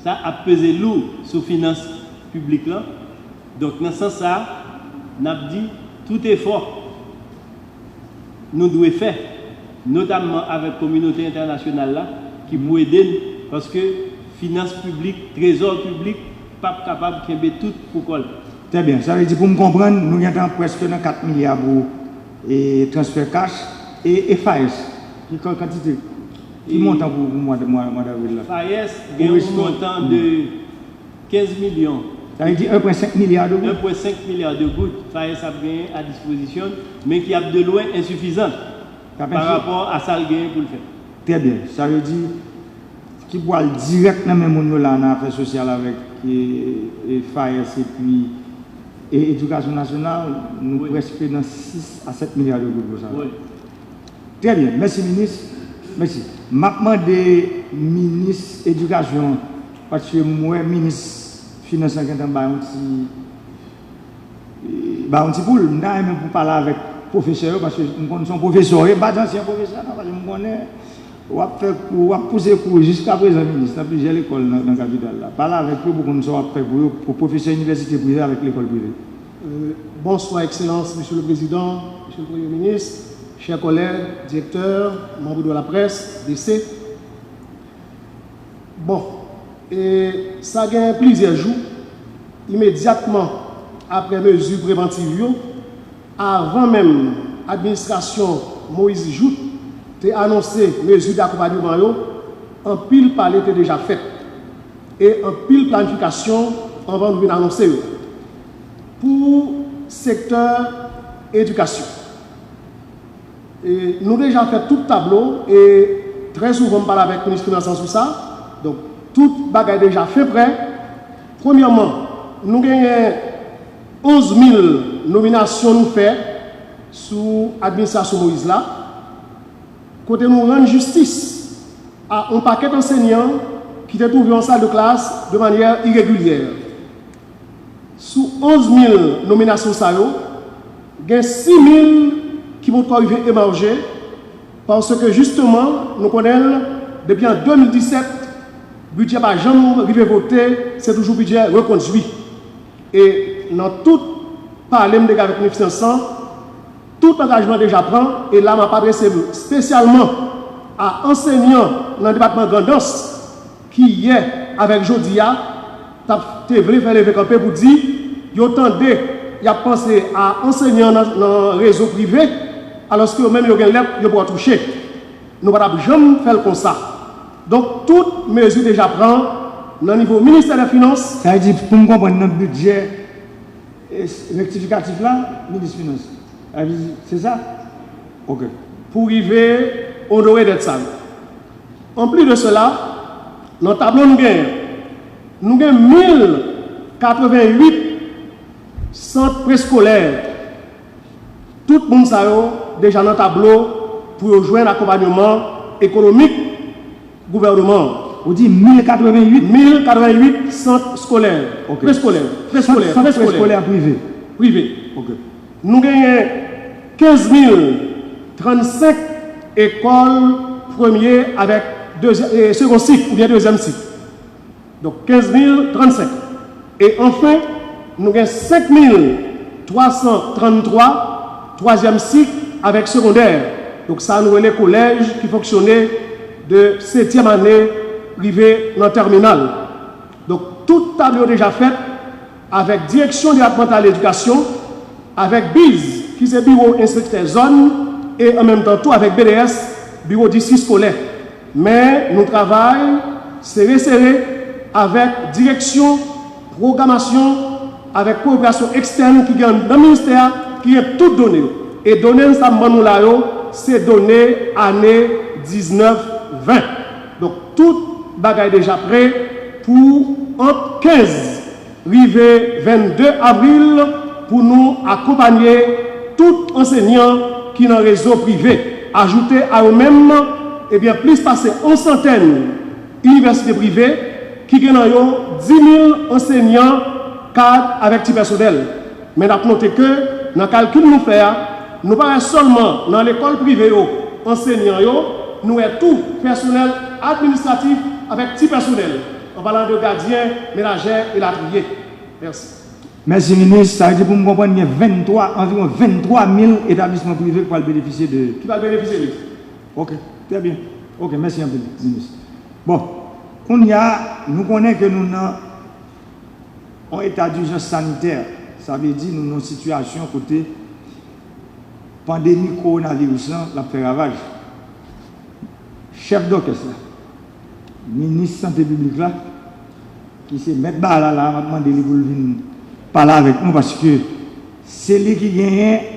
sa ap peze lou sou finans piblik lan. Donk, nan sans sa a, n ap di tout efò nou dwe fè, notamman avèk kominote entènasyonal la, ki pou ede n, paske finans piblik, trezò piblik, p ap kapab kenbe tout pou kò l. Trè byen. Sa vle di, pou m konprann, nou gentan prèske nan kat milya pou, e, transfè kach e, e FAES. Ki kan-, kantite? Ki montan pou, pou mwa, mwa, mwa davril la? FAES gen yon montan de kenz milyon. Sa vle di en pwen senk milya de goud? En pwen senk milya de goud FAES ap genyen a dispozisyon l, men ki ap de lwen ensifizan pa rapò a sa l genyen pou l fè. Trè byen. Sa vle di, ki pral dirèk nan men moun yo la nan afè sosyal avèk, e, e FAES epi, e, edikasyon nasyonal, nou prèske nan sis a sèt milya de goud pou sa. Trè byen. Mèsi, minis. Mèsi. M ap mande minis edikasyon, paske m wè minis finans lan gentan bay yon ti, e, bay yon ti poul. M ta renmen pou pale avèk pwofesè yo, paske m konn se yon pwofesè w ye. M pa di ansyen pwofesè, non, paske m konnen w ap fè kou, w ap pouse kou jiska prezan, minis, nan plizyè lekòl nan, nan kapital la. Pale avèk yo pou konn sa w ap fè pou yo, pou pwofesè inivèsite prive avèk lekòl prive. Euh, bonsoir, Excellence, Monsieur le Président, Monsieur le Premier ministre, chers collègues, directeurs, membres de la presse, D C. Bon, e sa gen plizyè jou, imedyatman apre mezi prevantiv yo, avan menm administrasyon Moïse Jouthe te anonse mezi dakonpayman yo, anpil pale te deja fèt e anpil planifikasyon anvan nou vin anonse yo. Pou sektè edikasyon, e nou deja fè tout tablo e trè souvan m pale avèk minis finans lan sou sa. Donk, tout bagay deja fen prè. Premyèman, nou genyen onz mil nominasyon nou fè sou administrasyon Moïse la, kote nou rann jistis a yon pakèt ansenyan ki te twouve yo an sal de klas de manyè iregilyè. Sou onz mil nominasyon sa yo, gen sis mil ki poko rive emanje, paske jisteman, nou konnen l, depi an de mil disèt, bidjè pa janm rive vote, se toujou bidjè rekondui. E nan tout pale m te gen avèk minis finans lan, tout angajman deja pran, e la m ap adrese m espesyalman a ansenyan nan depatman Grandans ki yè avèk jodi a t ap, te vle fè leve kanpe pou di yo tande y ap panse a ansenyan nan, nan rezo prive, alòske yo menm yo gen lèt yo poko touche. Nou pa t ap janm fè l konsa. Donk, tout mezi deja pran nan nivo Ministè dè Finans. Sa vle di, pou m konprann, nan bidjè, e, rektifikatif la, minis finans, sa vle di, se sa? Ok. Pou rive onore dèt sa yo. Anplis de sela, nan tablo nou genyen, nou gen mil katrevenwit sant preskolè. Tout moun sa yo deja nan tablo pou yo jwenn akonpanyman ekonomik gouvènman an. Ou di mil katrevenwit? Mil katrevenwit sant skolè, Ok. Preskolè, preskolè, Sant, sant preskolè. Preskolè prive. Prive. Ok. Nou genyen kenz mil trannsenk ekòl premye avèk dezye-, e, segond sik oubyen dezyèm sik. Donk, kenz mil trannsenk. E anfen, nou gen senk mil twa san tranntwa twazyèm sik avèk segondè. Donk, sa nou rele kolèj ki fonksyone de setyèm ane rive nan tèminal. Donk, tout tablo yo deja fèt avèk Direksyon Depatmantal Edikasyon, avèk biz, ki se Biwo Enspektè Zòn, e an menm tan tou avèk B D S, Biwo Distri Eskolè. Men, nou travay sere sere avèk direksyon, pwogramasyon, avèk kowoperasyon ekstèn ki gen nan ministè a, ki gen tout done yo. E done sa m ban nou la yo, se done ane diznèf ven. Donk, tout bagay deja pre pou ant kenz rive vennde avril pou nou akonpanye tout ansenyan ki nan rezo prive. Ajoute a yo menm, ebyen, plis pase yon santèn inivèsite prive ki gen nan yo dis mil ansenyan, kad avèk ti pèsonèl. Men n ap note ke nan kalkil nou fè a, nou pa wè sèlman nan lekòl prive yo, ansenyan yo, nou wè tou pèsonèl administratif avèk ti pèsonèl, an palan de gadyen, menajè, elatriye. Mèsi. Mèsi, minis. Sa vle di, pou m konprann, gen venntwa, anviwon venntwa mil etablisman prive ki pral benefisye de Ki pral benefisye de Ok, trè byen. Ok, mèsi anpil, minis. Bon, kounye a, nou konnen ke nou nan yon eta dijans sanitè. Sa vle di nou nan yon sitiyasyon kote pandemi kowonaviris lan, l ap fè ravaj. Chèf dòkès la, minis sante piblik la, ki se mèt bagay la, la, m ap mande li pou l vin pale avèk nou, paske se li ki genyen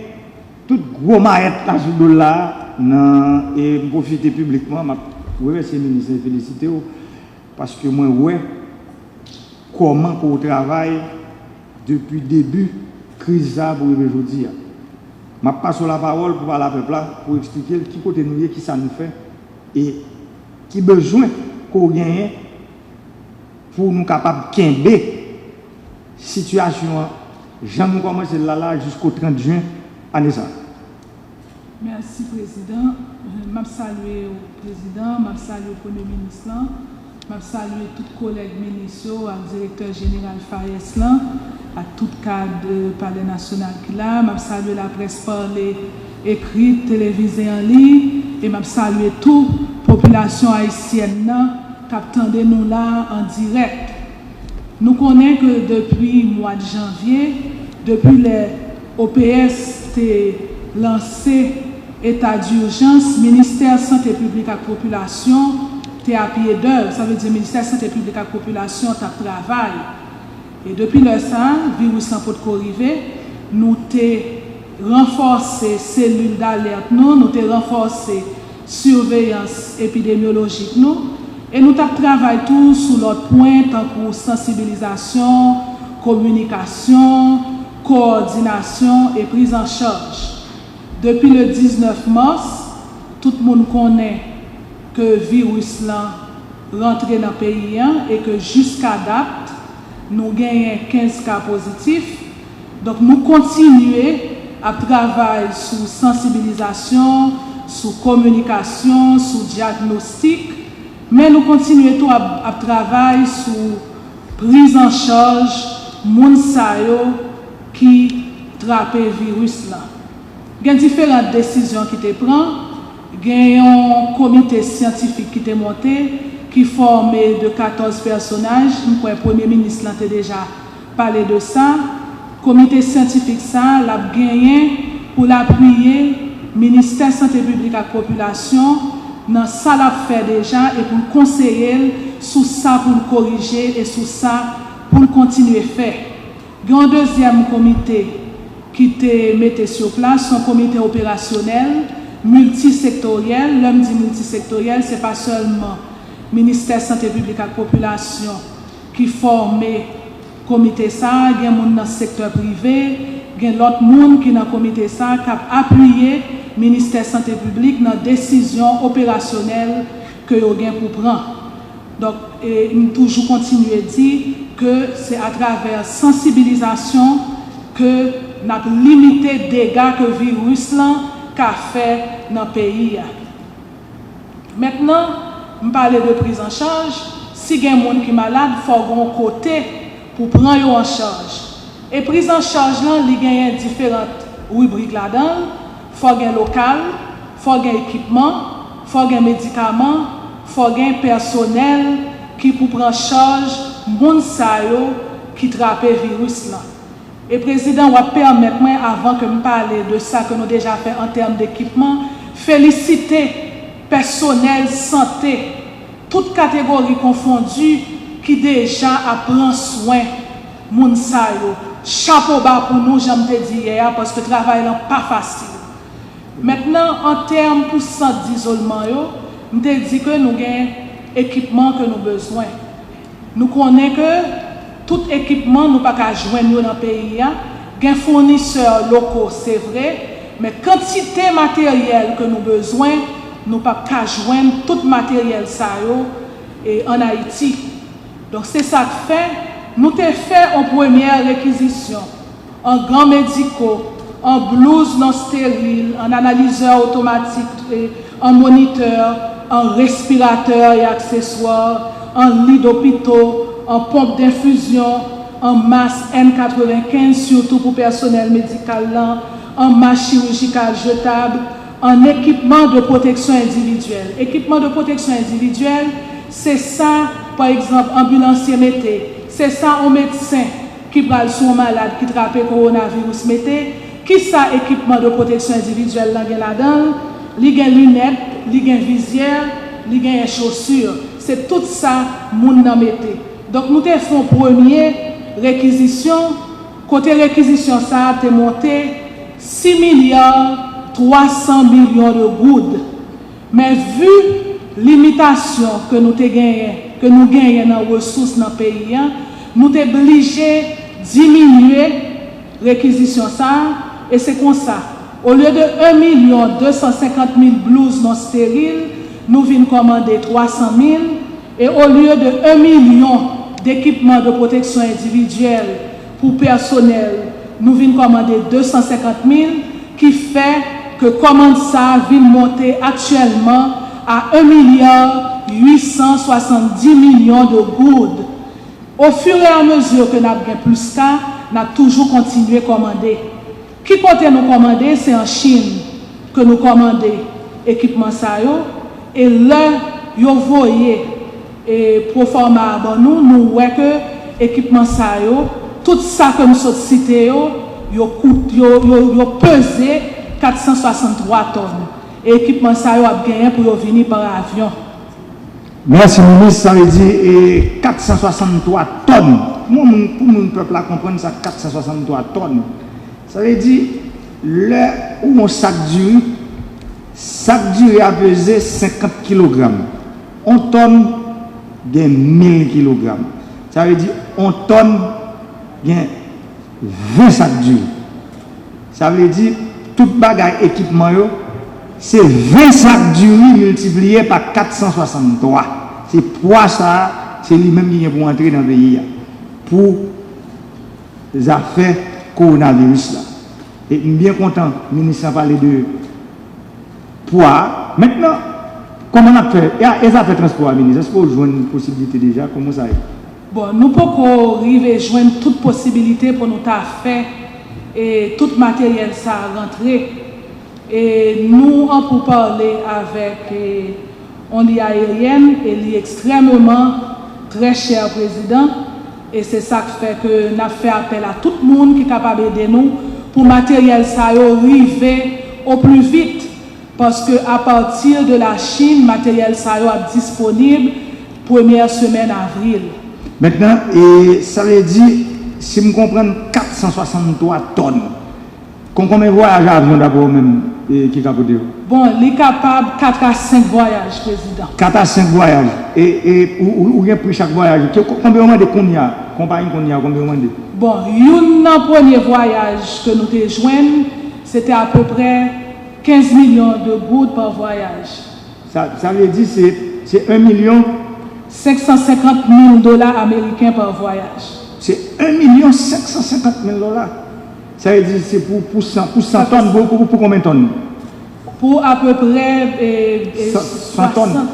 tout gwo mayèt la sou do l la, nan, e m pwofite piblikman, m ap remèsye minis lan e felisite w, paske mwen wè kòman ke w travay depi debi kriz sa a pou rive jodi a. M ap pase w lapawòl pou pale a pèp la, pou eksplike l ki kote nou ye, ki sa nou fè, e ki bezwen ke w genyen pou nou kapab kenbe sitiyasyon an jan nou kòmanse l la la jisko trant jen ane sa a. Mèsi, Prezidan. M ap salye w, Prezidan, m ap salye w, Premye Minis lan, m ap salye tout kolèg minis yo ak Direktè Jeneral FAES lan, ak tout kad, e, Palè Nasyonal ki la. M ap salye laprès pale, ekri, televize an liy, e m ap salye tou popilasyon ayisyèn nan k ap tande nou la an dirèk. Nou konnen ke depi mwad janvye, depi lè O P S te lanse eta dijans, Ministè Sante Piblik ak Popilasyon te a pye dèv, sa vle di Ministè Sante Piblik ak Popilasyon t ap travay. E depi lè sa a, viris lan potko rive, nou te ranfòse selil dalèt nou, nou te ranfòse siveyans epidemyolojik nou, e nou t ap travay tou sou lòt pwen tankou sansibilizasyon, kominikasyon, kowòdinasyon e priz an chaj. Depi le diznèf mas, tout moun konnen ke viris lan rantre nan peyi an e ke jiska dat, nou genyen kenz ka pozitif. Donk, nou kontinye ap travay sou sansibilizasyon, sou kominikasyon, sou dyagnostik, men nou kontinye tou ap, ap travay sou priz an chaj moun sa yo ki trape viris lan. Gen diferan desizyon ki te pran. Gen yon komite syantifik ki te monte, ki fòme de katòz pèsonaj. M kwè Premye Minis lan te deja pale de sa. Komite syantifik sa a, l ap genyen pou l apiye Ministè Sante Piblik ak Popilasyon nan sa l ap fè deja e pou l konseye l sou sa pou l korije e sou sa pou l kontinye fè. Gen yon dezyèm komite ki te mete sou plas, yon komite operasyonèl, miltisektoryèl. Lè m di miltisektoryèl, se pa sèlman Ministè Sante Piblik ak Popilasyon ki fòme komite sa a, gen moun nan sektè prive, gen lòt moun ki nan komite sa a k ap apiye Ministè Sante Piblik nan desizyon operasyonèl ke yo gen pou pran. Donk, e, m toujou kontinye di ke se atravè sansibilizasyon ke n ap limite dega ke viris lan ka fè nan peyi a. Mentnan, m pale de priz an chaj. Si gen moun ki malad, fò gen yon kote pou pran yo an chaj. E priz an chaj lan, li genyen diferan ribrik ladan l. Fò gen lokal, fò gen ekipman, fò gen medikaman, fò gen pèsonèl ki pou pran chaj moun sa yo ki trape viris lan. E Prezidan, w ap pèmèt mwen, avan ke m pale de sa ke nou deja fè an tèm dekipman, felisite pèsonèl sante, tout kategori konfondi, ki deja ap pran swen moun sa yo. Chapo ba pou nou, jan m te di yè a, paske travay lan pa fasil. Mentnan, an tèm pou sant dizolman yo, m te di ke nou gen ekipman ke nou bezwen. Nou konnen ke tout ekipman nou pa ka jwenn yo nan peyi a. Gen founisè loko, se vre, men kantite materyèl ke nou bezwen, nou p ap ka jwenn tout materyèl sa yo, e, ann Ayiti. Donk, se sa k fè nou te fè yon premyè rekizisyon an gan mediko, an blouz non steril, an analizè otomatik, e, an monitè, an respiratè e akseswa, an li dopito, an ponp denfizyon, an mas N katrevenkenz, sitou pou pèsonèl medikal lan, an mas chirijikal jetab, an ekipman de pwoteksyon endividyèl. Ekipman de pwoteksyon endividyèl, se sa, pa egzanp, anbilansye mete, se sa yon medsen ki pral sou yon malad ki trape kowonaviris mete. Kisa ekipman de pwoteksyon endividyèl lan gen ladan l? Li gen linèt, li gen vizyè, li genyen chosi. Se tout sa moun nan mete. Donk, nou te fè yon premye rekizisyon, kote rekizisyon sa a te monte sis milya twa san milyon de goud. Men vi limitasyon ke nou te genyen, ke nou genyen nan resous nan peyi a, nou te blije diminye rekizisyon sa a, e se konsa, olye de en milyon de san senkant mil blouz non steril, nou vin kòmande twa san mil, e olye de en milyon dekipman de pwoteksyon endividyèl pou pèsonèl, nou vin kòmande de san senkant mil, ki fè ke kòmand sa a vin monte aktyèlman a en milya uit san swasanndis milyon de goud. Au fur et à mesure ke n ap gen plis ka, n ap toujou kontinye kòmande. Ki kote nou kòmande? Se an Chin ke nou kòmande ekipman sa yo, e lè yo voye, e, pwofòma a ban nou, nou wè ke ekipman sa yo, tout sa ke m sot site yo, yo kout, yo, yo, yo peze kat san swasanntwa tòn. E ekipman sa yo ap genyen pou yo vini pa avyon. Mèsi, minis. Sa vle di, e, kat san swasanntwa tòn. Pou moun, pou moun pèp la konprann sa, kat san swasanntwa tòn. Sa vle di, lè ou yon sak diri, sak diri a peze senkant kilogram. On tòn gen mil kilogram. Sa vle di, on tòn gen ven sak diri. Sa vle di, tout bagay, ekipman yo, se ven sak diri miltipliye pa kat san swasanntwa. Se pwa sa a, se li menm ki gen pou antre nan peyi a. Pou zafè kowonaviris la. E m byen kontan minis lan pale de pwa a. Mentnan, kòman n ap fè? E a, e zafè transpò a, minis? Èske w jwenn posiblite deja? Kòman sa ye? Bon, nou poko rive jwenn tout posibilite pou nou ta fè, e, tout materyèl sa a rantre. E nou an pou pale avèk, e, yon liy ayeryèn, e li ekstrèmeman trè chè, Prezidan, e se sa k fè ke n ap fè apèl a tout moun ki kapab ede nou pou materyèl sa yo rive o pli vit, paske apati de Lachin, materyèl sa yo ap disponib premyè semèn avril. Mentnan, e sa vle di, si m konprann, kat san swasanntwa tòn. Konbyen vwayaj avyon, dapre w menm, e, ki ka pote yo? Bon, li kapab kat a senk vwayaj, Prezidan. Kat a senk vwayaj. E, e ou, ou, ou gen pri chak vwayaj. Ke, ko- konbyen w mande kounye a? Konpayi kounye a, konbyen w mande? Bon, youn nan premye vwayaj ke nou te jwenn, se te apeprè kenz milyon de goud pa vwayaj. Sa, sa vle di se, se en milyon. Senk san senkant mil dola ameriken pa vwayaj. Se en milyon senk san senkant mil dola. Sa vle di se pou, pou san, pou san tòn, pou, pou, pou konbyen tòn? Pou apeprè, e, e, San, san tòn. Swasan.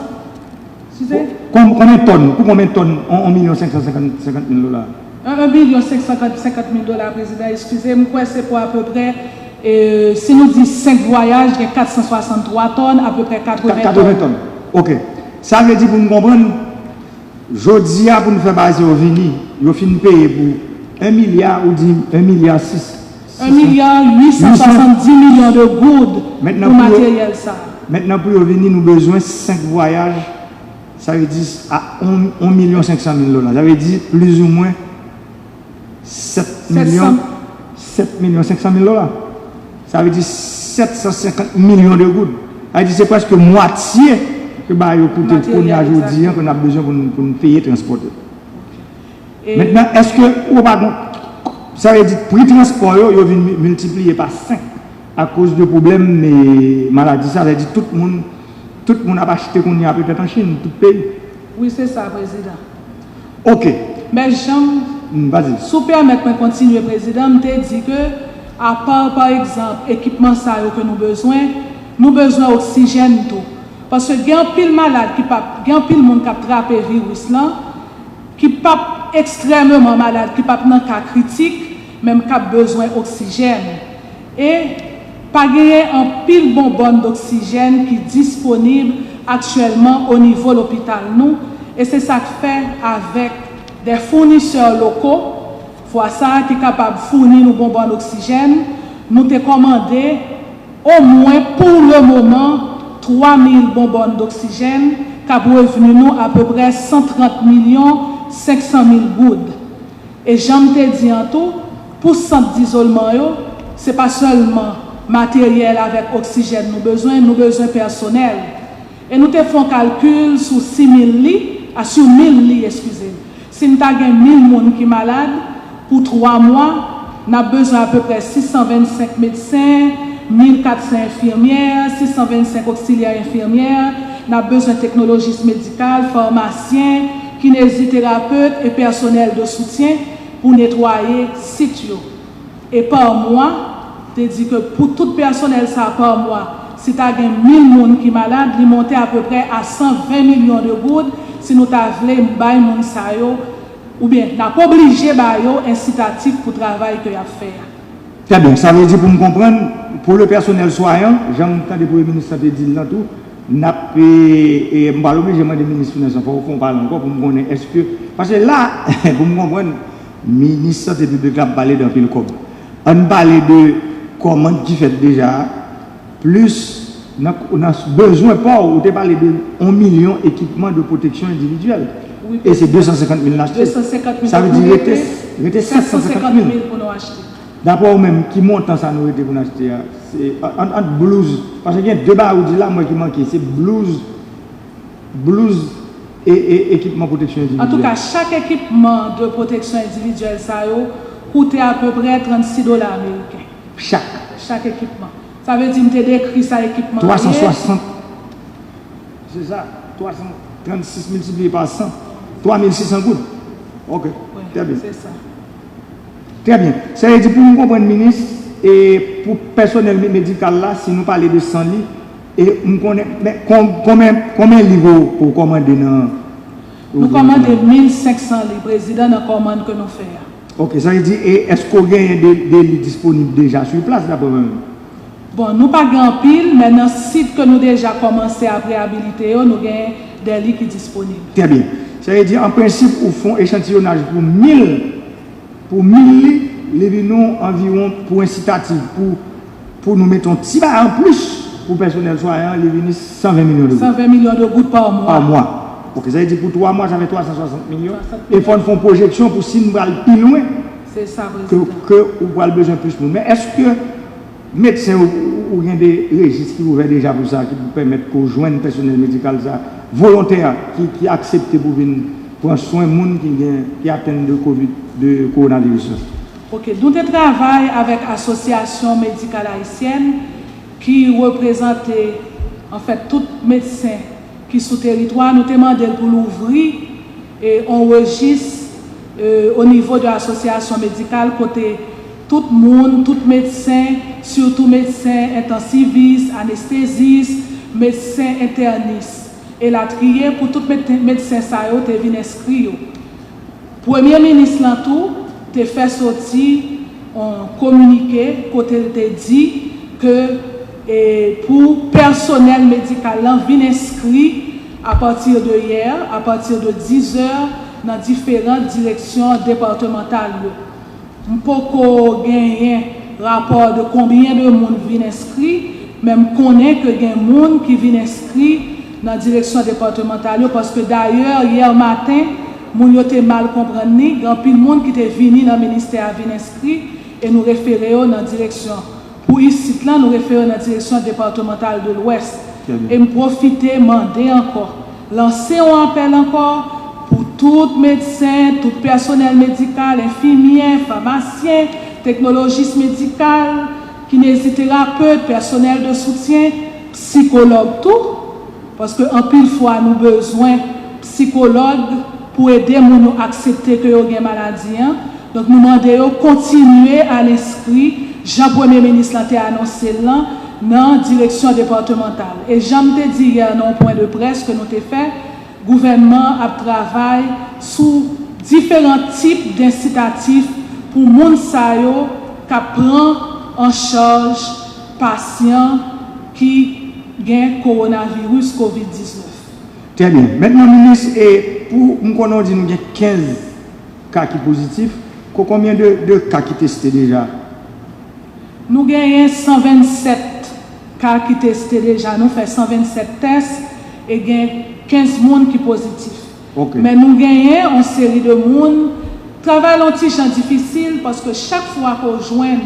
Eskize? Kon- konbyen tòn? Pou konbyen tòn? En milyon senk san senkant mil dola. En milyon senk san senkant mil dola, Prezidan, eskize, m kwè se pou apeprè, e, si nou di senk vwayaj, gen kat san swasanntwa tòn, apeprè katreven tòn. Katreven tòn. Ok. Sa vle di pou n konprann, jodi a pou n fè bagay sa yo vini, yo fin peye pou en milya, ou di en milya sis. En milya uit san swasanndis milyon de goud pou materyèl sa. Mentnan pou yo vini, nou bezwen senk vwayaj. Sa vle di a en milyon senk san mil dola. Sa vle di plizoumwen sèt milyon, sèt milyon senk san mil dola. Sa vle di sèt san senkant milyon de goud. Sa vle di se prèske mwatye ke bagay yo koute kounye a jodi a ke n ap bezwen pou n, pou n peye transpòte. Mentnan, èske ou pa gon, sa vle di pri transpò yo, yo vin mi- miltipliye pa senk akoz de pwoblèm, e, maladi sa, sa vle di tout moun, tout moun ap achte kounye a petèt an Chin, tout peyi. Wi, se sa, Prezidan. Ok. Men jan m, si w pèmèt mwen kontinye, Prezidan, m te di ke, apa, pa egzanp, ekipman sa yo ke nou bezwen, nou bezwen oksijèn tou. Paske gen anpil malad ki p ap, gen anpil moun k ap trape viris lan, ki p ap ekstrèmeman malad, ki p ap nan ka kritik, men k ap bezwen oksijèn. E pa genyen anpil bonbòn doksijèn ki disponib aktyèlman o nivo lopital nou, e se sa k fè avèk de founisè loko, fwa sa a ki kapab founi nou bonbòn oksijèn, nou te kòmande omwen pou le moman twa mil bonbòn doksijèn k ap revni nou apeprè san trant milyon senk san mil goud. E jan m te di an tou, pou sant dizolman yo, se pa sèlman materyèl avèk oksijèn nou bezwen, nou bezwen pèsonèl. E nou te fè yon kalkil sou sis mil li, a, sou mil li, eskize m. Si n ta gen mil moun ki malad pou twa mwa, n ap bezwen apeprè sis san vennsenk medsen, mil kat san enfimyè, sis san vennsenk oksilyè enfimyè, n ap bezwen teknolojis medikal, famasyen, kineziterapet e pèsonèl de soutyen pou netwaye sit yo. E pa mwa, te di ke pou tout pèsonèl sa pa mwa, si ta gen mil moun ki malad, li monte apeprè a san ven milyon de goud, si nou ta vle bay moun sa yo, oubyen n ap oblije ba yo ensitatif pou travay ke y ap fè a. Trè byen, sa vle di pou m konprann, pou le pèsonèl swayan, jan m tande Premye Minis lan te di l lan tou, n ap, e, e, m pral oblije mande minis finans lan, fò, fò w pale ankò pou m konnen èske, paske la, pou m konprann, minis sante piblik la ap pale de anpil kòb. Ann pale de kòmand ki fèt deja a, plis nan, nan bezwen pa w, ou te pale de yon milyon ekipman de pwoteksyon endividyèl. Wi, e se de san senkant mil n achte. De san senkant mil. Sa vle di rete, rete sèt san senkant mil pou nou achte. Dapre w menm, ki montan sa nou rete pou n achte a? Se ant, ant blouz, paske gen de bagay ou di la, mwen ki manke, se blouz, blouz e, e ekipman pwoteksyon endividyèl. Antouka, chak ekipman de pwoteksyon endividyèl sa yo koute apeprè trannsis dola ameriken. Chak? Chak ekipman. Sa vle di m te dekri sa ekipman an ye. Twa san swasant. Se sa, twa san trannsis miltipliye pa san, twa mil sis san goud. Ok, trè byen. Se sa. Trè byen. Sa vle di pou m konprann, minis, e pou pèsonèl me- medikal la, si nou pale de san li, e m konnen, men kon- konbyen, konbyen liv ou, ou kòmande nan? Nou kòmande mil senk san liv, Prezidan, nan kòmann ke nou fè a. Ok, sa vle di, e èske w genyen de, de li disponib deja sou plas, dapre w menm? Bon, nou pa gen anpil, men nan sit ke nou deja kòmanse ap reyabilite yo, nou gen de li ki disponib. Trè byen. Sa vle di, an prensip, ou fè yon echantiyonaj pou mil, pou mil li, li vin nou anviwon pou ensitatif, pou, pou nou mete yon ti bagay anplis pou pèsonèl swayan, li vini san ven milyon de goud. San ven milyon de goud pa mwa. Pa mwa. Ok, sa vle di pou twa mwa, sa fè twa san swasant milyon. Swasant milyon. E fò n fè yon pwojeksyon pou si n pral pi lwen, ke, ke ou pral bezwen plis moun. Men èske Medsen, ou, ou gen de rejis ki ouvè deja pou sa, ki pou pèmèt ke w jwenn pèsonèl medikal sa, volontè, ki, ki aksepte pou vin pran swen moun ki gen, ki atenn de kovid, de kowonaviris la? Ok, nou te travay avèk Asosyasyon Medikal Ayisyèn ki reprezante, anfèt, tout medsen ki sou teritwa. Nou te mande l pou l ouvri e, yon rejis e, o nivo de asosyasyon medikal kote tout moun, tout medsen, sitou medsen entansivis, anestezis, medsen entènis, elatriye, pou tout med- medsen sa yo te vin enskri yo. Premye minis lan tou te fè soti yon kominike kote l te di ke e, pou pèsonèl medikal lan vin enskri apati de yè, apati de dizè, nan diferan direksyon depatmantal yo. M poko genyen rapò de konbyen de moun vin enskri, men m konnen ke gen moun ki vin enskri nan direksyon depatmantal yo, paske dayè, yè maten, moun yo te mal konprann ni, gen anpil moun ki te vini nan ministè a vin enskri, e nou refere yo nan direksyon. Pou isit lan, nou refere yo nan direksyon depatmantal de Lwès. E m pwofite mande ankò, lanse yon apèl ankò pou tout medsen, tout pèsonèl medikal, enfimyè, famasyen, teknolojis medikal, kineziterapet, pèsonèl de soutyen, sikològ tou, paske anpil fwa nou bezwen sikològ pou ede moun yo aksepte ke yo gen maladi an. Donk, nou mande yo kontinye al enskri, jan premye minis lan te anonse l lan, nan direksyon depatmantal. E jan m te di yè nan yon pwen de près ke nou te fè, gouvènman an ap travay sou diferan tip densitatif pou moun sa yo k ap pran an chaj pasyan ki gen kowonaviris kovid diznèf. Trè byen. Mentnan, minis, e pou m konnen w di nou gen kenz ka ki pozitif, ko konbyen de, de ka ki teste deja? Nou genyen san vennsèt ka ki teste deja. Nou fè san vennsèt tès e gen kenz moun ki pozitif. Ok. Men nou genyen yon seri de moun. Travay la yon ti jan difisil paske chak fwa ke w jwenn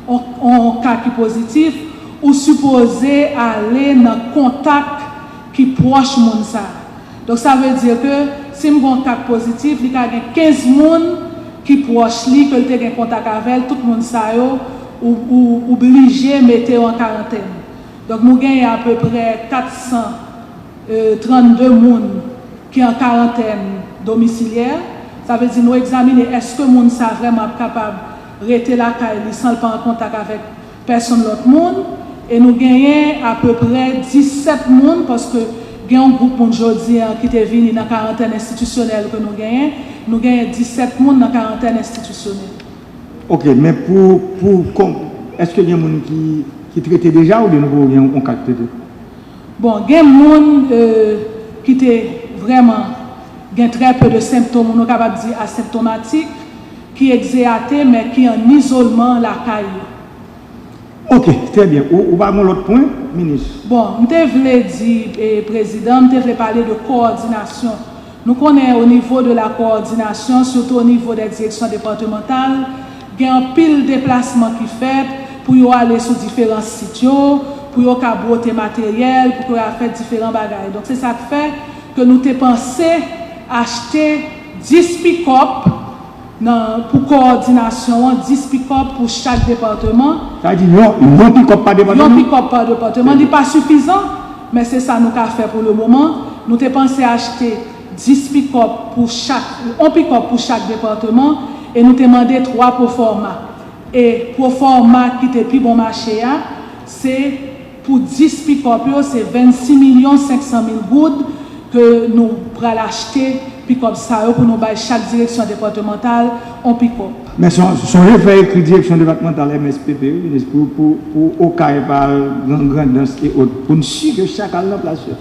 yon, yon ka ki pozitif, ou sipoze ale nan kontak ki pwòch moun sa a. Donk, sa vle di ke si m gen yon ka k pozitif, li ka gen kenz moun ki pwòch li, ke l te gen kontak avè l, tout moun sa yo, ou, ou, ou blije mete yo an karantèn. Donk, nou genyen apeprè kat san e, trannde moun ki an karantèn domisilyè. Sa vle di nou egzamine èske moun sa vrèman ap kapab rete lakay li san l pa an kontak avèk pèsonn lòt moun. E nou genyen apeprè disèt moun, paske gen yon gwoup moun jodi an ki te vini nan karantèn enstitisyonèl ke nou genyen. Nou genyen disèt moun nan karantèn enstitisyonèl. Ok, men pou, pou, kon, èske gen moun ki, ki trete deja oubyen nou poko gen yon ka k trete? Bon, gen moun e, ki te vrèman gen trè pe de sentòm, nou kapab di asentomatik, ki egzeyate, men ki an izolman lakay yo. Ok, trè byen. Ou, ou pa gen lòt pwen, minis? Bon, m te vle di, e, Prezidan, m te vle pale de kowòdinasyon. Nou konnen o nivo de la kowòdinasyon, sitou o nivo dè direksyon depatmantal, gen anpil deplasman ki fèt pou yo ale sou diferan sit yo, pou yo ka bwote materyèl, pou yo ka fè diferan bagay. Donk, se sa k fè ke nou te panse achte dis pikòp nan, pou kowòdinasyon an, dis pikòp pou chak depatman. Sa vle di yon, yon pikòp pa depatman? Yon pikòp pa depatman. Li pa sifizan, men se sa nou ka fè pou le moman. Nou te panse achte dis pikòp pou chak, yon pikòp pou chak depatman, e nou te mande twa pwofòma. E pwofòma ki te pi bon mache a, se pou dis pikòp yo, se vennsis milyon senk san mil goud ke nou pral achte pikòp sa yo pou nou bay chak direksyon depatmantal yon pikòp. Men son, sonje fè ekri direksyon depatmantal M S P P, wi, minis, pou, pou, pou Okay pa al nan Grandans e ot, pou n si ke chak al nan plas yo.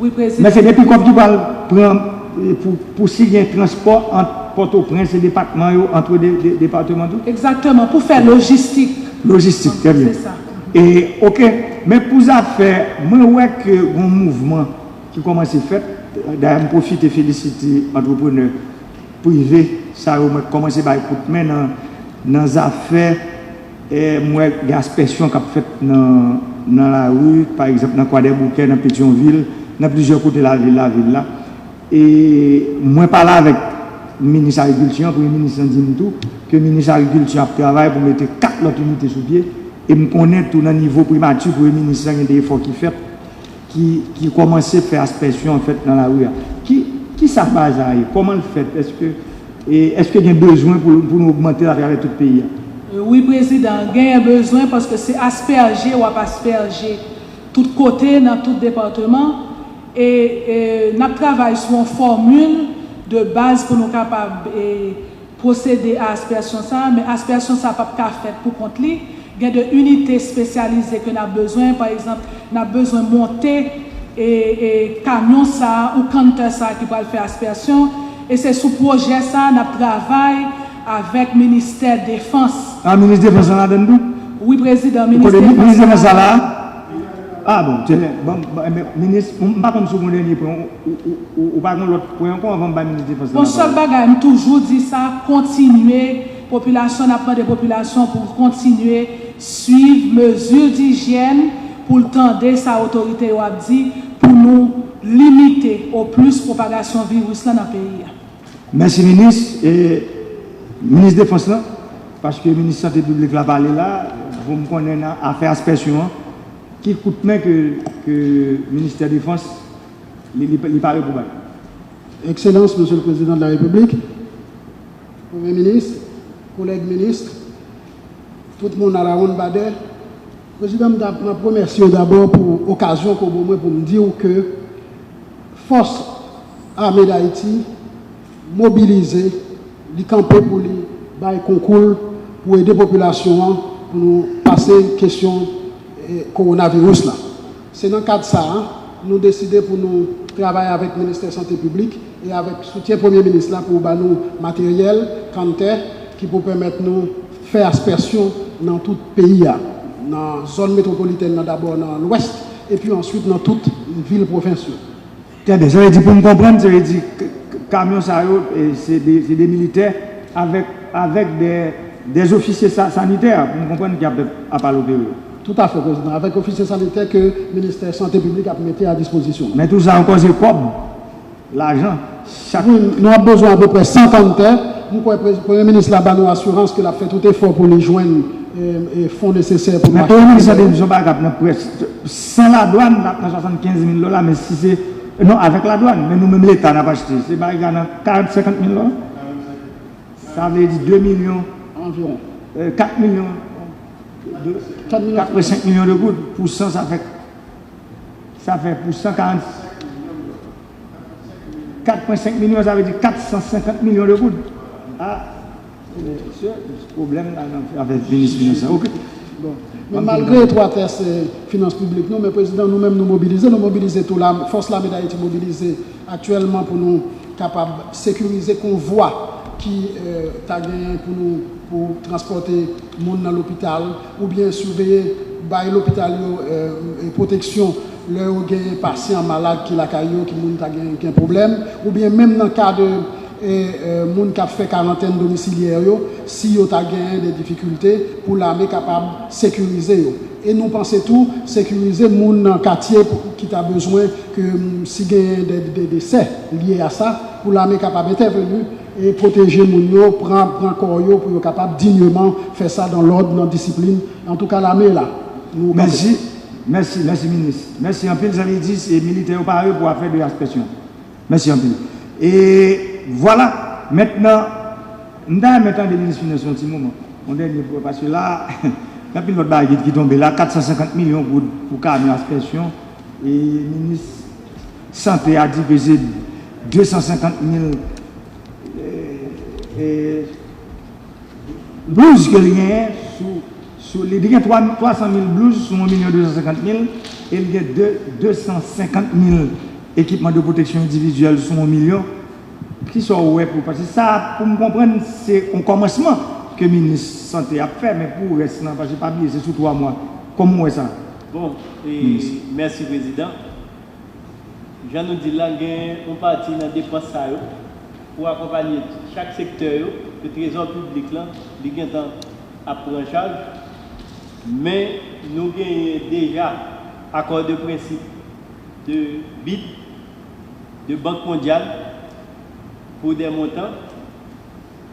Wi, Prezidan. Men se de pikòp ki pral pran e, pou, pou si gen transpò ant Pòtoprens e depatman yo, ant de, de, depatman tou? Egzakteman, pou fè lojistik. Lojistik, trè byen. Se sa. E, ok, men pou zafè, mwen wè ke gon mouvman ki kòmanse fèt, dayè m pwofite felisite antreprenè prive sa yo mwen kòmanse bay kout men nan, nan zafè E m wè gen aspèsyon k ap fèt nan, nan lari, pa egzanp, nan Kwadèboukè, nan Petyonvil, nan plizyè kote lavil, lavil la. E mwen pale avèk minis agrikilti an, premye minis lan di m tou ke minis agrikilti an ap travay pou mete kat lòt inite sou pye. E m konnen tou nan nivo primati, premye minis lan gen de efò ki fèt, ki, ki kòmanse fè aspèsyon an fèt nan lari a. Ki, ki sa baza ye? Kòman l fèt? Èske, e, èske gen bezwen pou, pou nou ogmante l atravè tout peyi a? Wi, prezidan, genyen bezwen paske se aspèje w ap aspèje tout kote, nan tout depatman. E, e n ap travay sou yon fòmil de baz pou nou kapab, e, pwosede a aspèsyon sa a, men aspèsyon sa a p ap ka fèt pou kont li. Gen de inite espesyalize ke n ap bezwen, pa egzanp, n ap bezwen monte, e, e, kamyon sa a ou kanntè sa a ki pral fè aspèsyon, e se sou pwojè sa a n ap travay avèk ministè defans. A, minis defans lan ladann tou? Wi, prezidan, minis defans lan ladann. Kote minis defans la la? A bon, tyenn, bon, bon, enben, minis, m pa konn si w gen yon dènye pwen, ou, ou, ou, ou pa gen lòt pwen ankò anvan m bay minis defans lan lapawòl? Bon, sèl bagay, m toujou di sa, kontinye, popilasyon, n ap mande popilasyon pou kontinye swiv mezi dijyèn, pou l tande sa otorite yo ap di, pou nou limite o plis pwopagasyon viris lan nan peyi a. Mèsi, minis. E, minis defans lan, paske minis sante piblik la pale la, pou m konnen nan afè aspèsyon an, ki kout men ke, ke ministè defans, li, li, li pare pou bay? Excellence, Monsieur le Président de la République, Premye Minis, kolèg minis, tout moun a la ronn badè, prezidan, m ta pran remèsye w dabò pou okazyon ke w ban mwen pou m di w ke Fòs Ame Dayiti mobilize, li kanpe pou li bay konkou l pou ede popilasyon an pou nou pase kesyon, eh, kowonaviris la. Se nan kad sa a, nou deside pou nou travay avèk Ministè Sante Piblik e avèk soutyen Premye Minis la pou ba nou materyèl, kanntè, ki pou pèmèt nou fè aspèsyon nan tout peyi a, nan zòn metwopolitèn nan dabò nan Lwès, epi answit nan tout vil pwovens yo. Trè byen, sa vle di, pou m konprann, sa vle di k-, k-, kamyon sa yo, e, se de, se de militè avèk, avèk de, de ofisye sa-, sanitè, pou m konprann, ki ap, ap al opere yo. Toutafè, prezidan, avèk ofisye sanitè ke ministè sante piblik ap mete a dispozisyon. Men tou sa yon koze kòb, lajan, chak. Wi, nou ap bezwen apeprè san kanntè. M kwè pre-, premye minis la ba nou asirans ke l ap fè tout efò pou li jwenn, e, e, fon nesesè pou nou achte kanntè. Men premye minis la te di se yon bagay k ap nan près san ladwàn, n ap nan swasannkenz mil dola, men si se, non, avèk ladwàn, men nou menm leta n ap achte, se bagay ki nan karant, senkant mil dola. Sa vle di de milyon, anviwon, e, kat milyon, de, kat pwen senk milyon de goud pou san, sa fè, sa fè pou san karant, kat pwen senk milyon, sa vle di kat san senkant milyon de goud. A, se pwoblèm la nan afè minis finans la. Oke. Bon. Men malgre etwatès, e, finans piblik nou, men prezidan, nou menm nou mobilize, nou mobilize tou la, Fòs Lame Dayiti mobilize aktyèlman pou nou kapab sekirize konvwa ki, e, ta genyen pou nou, pou transpòte moun nan lopital, oubyen siveye, bay lopital yo, e, e, pwoteksyon lè yo gen pasyan malad ki lakay yo, ki moun ta gen, gen pwoblèm, oubyen menm nan ka de, e, e, moun k ap fè karantèn domisilyè yo, si yo ta genyen de difikilte, pou lame kapab sekirize yo. E nou panse tou, sekirize moun nan katye pou, ki ta bezwen ke, mm, si genyen de, de desè lye a sa, pou lame kapab entèveni e pwoteje moun yo, pran, pran kò yo pou yo kapab dinyman fè sa dan lòd, nan disiplin. Antouka, lame la. Nou kanpe. Mèsi, mèsi, mèsi, minis. Mèsi anpil. Sa vle di, se militè yo pare pou afè de aspèsyon. Mèsi anpil. E vwala, mentnan, m ta renmen tande minis finans yon ti moman. Yon dènye pwen, paske la, gen anpil lòt bagay ki, ki tonbe la, kat san senkant milyon goud pou kamyon aspèsyon, e minis sante a di ke se de san senkant mil, e, e, blouz ke l genyen sou, sou, li, li gen twa, twa san mil blouz sou yon milyon de san senkant mil, e l gen de, de san senkant mil ekipman de pwoteksyon endividyèl sou yon milyon. Kisa w wè pou, paske sa, pou m konprann, se yon kòmansman ke minis sante ap fè, men pou rès lan, paske pa bliye, se sou twa mwa. Kòman w wè sa? Bon, e, minis, mèsi, prezidan. Jan nou di l la, gen yon pati nan depans sa yo pou akonpanye chak sektè yo ke trezò piblik lan, li gentan ap pran chaj. Men nou genyen deja akò de prensip de bid de Bank Mondyal pou de montan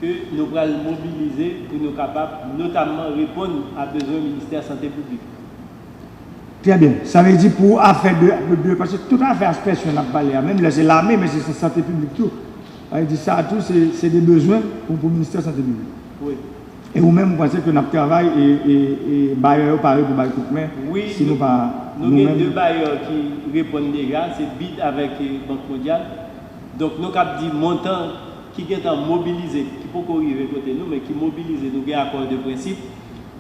ke nou pral mobilize pou nou kapab notamman reponn a bezwen Ministè Sante Piblik. Trè byen. Sa vle di pou afè de, de, de paske tout afè aspersyon n ap pale a, menm lè se lame, men se sante piblik tou. Sa vle di sa tou, se de bezwen pou, pou Ministè Sante Piblik. Wi. E ou menm, ou panse ke n ap travay e, e, e bayè yo pare pou bay kout men Wi, si nou pa nou gen de bayè ki reponn deja, se bid avèk Bank Mondyal. Donk nou kab di montan ki gentan mobilize, ki poko rive kote nou, men ki mobilize, nou gen akò de prensip,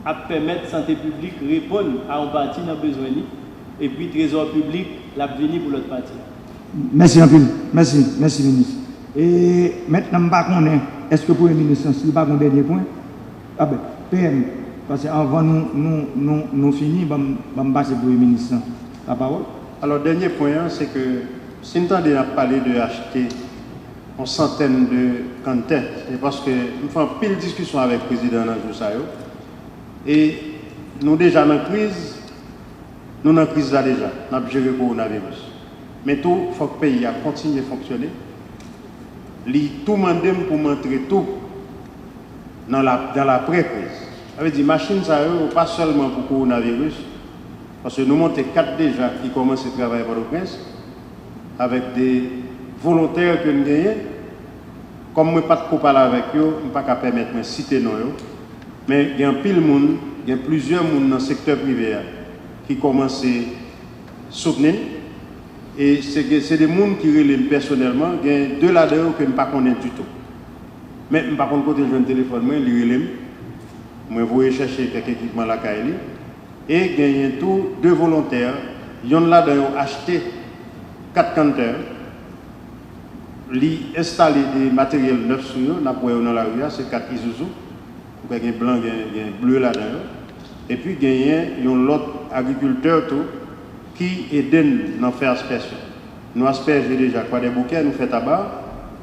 ap pèmèt sante piblik reponn a yon pati nan bezwen li, epi trezò piblik l ap vini pou lòt pati. Mèsi anpil. Mèsi, mèsi minis. E mentnan m pa konnen èske premye minis lan, si li pa gen yon dènye pwen, a ben, PM, paske anvan nou, nou, nou, nou fini, ban m, ban m pase premye minis lan lapawòl. Alò, dènye pwen an, se ke si n tande n ap pale de achte yon santèn de kanntè, se paske m fè anpil diskisyon avèk prezidan nan jou sa yo, e nou deja nan kriz, nou nan kriz la deja, n ap jere kowonaviris. Men tou, fòk peyi a kontinye fonksyone. Li tou mande m pou m antre tou nan la, dans l'après-crise. Sa vle di, machin sa yo, yo pa sèlman pou kowonaviris, paske nou monte kat deja ki kòmanse travay Pòtoprens, avèk de volontè ke n genyen. Kòm mwen pa t ko pale avèk yo, m pa ka pèmèt mwen site non yo, men gen anpil moun, gen plizyè moun nan sektè prive a ki kòmanse soutni n, e se, se de moun ki rele m pèsonèlman, gen de ladan yo ke m pa konnen ditou. Men m pa konn kote l jwenn telefòn mwen, li rele m. Mwen voye chèche kèk ekipman lakay li. E genyen tou de volontè, yonn ladan yo achte kat kanntè, li enstale de materyèl nèf sou yo, n ap wè yo nan lari a, se kat Isuzu. Ou ka gen blan, gen, gen ble ladan yo. Epi genyen yon lòt agrikiltè tou ki ede n nan fè aspèsyon. Nou aspèje deja Kwadèboukè, nou fè Taba,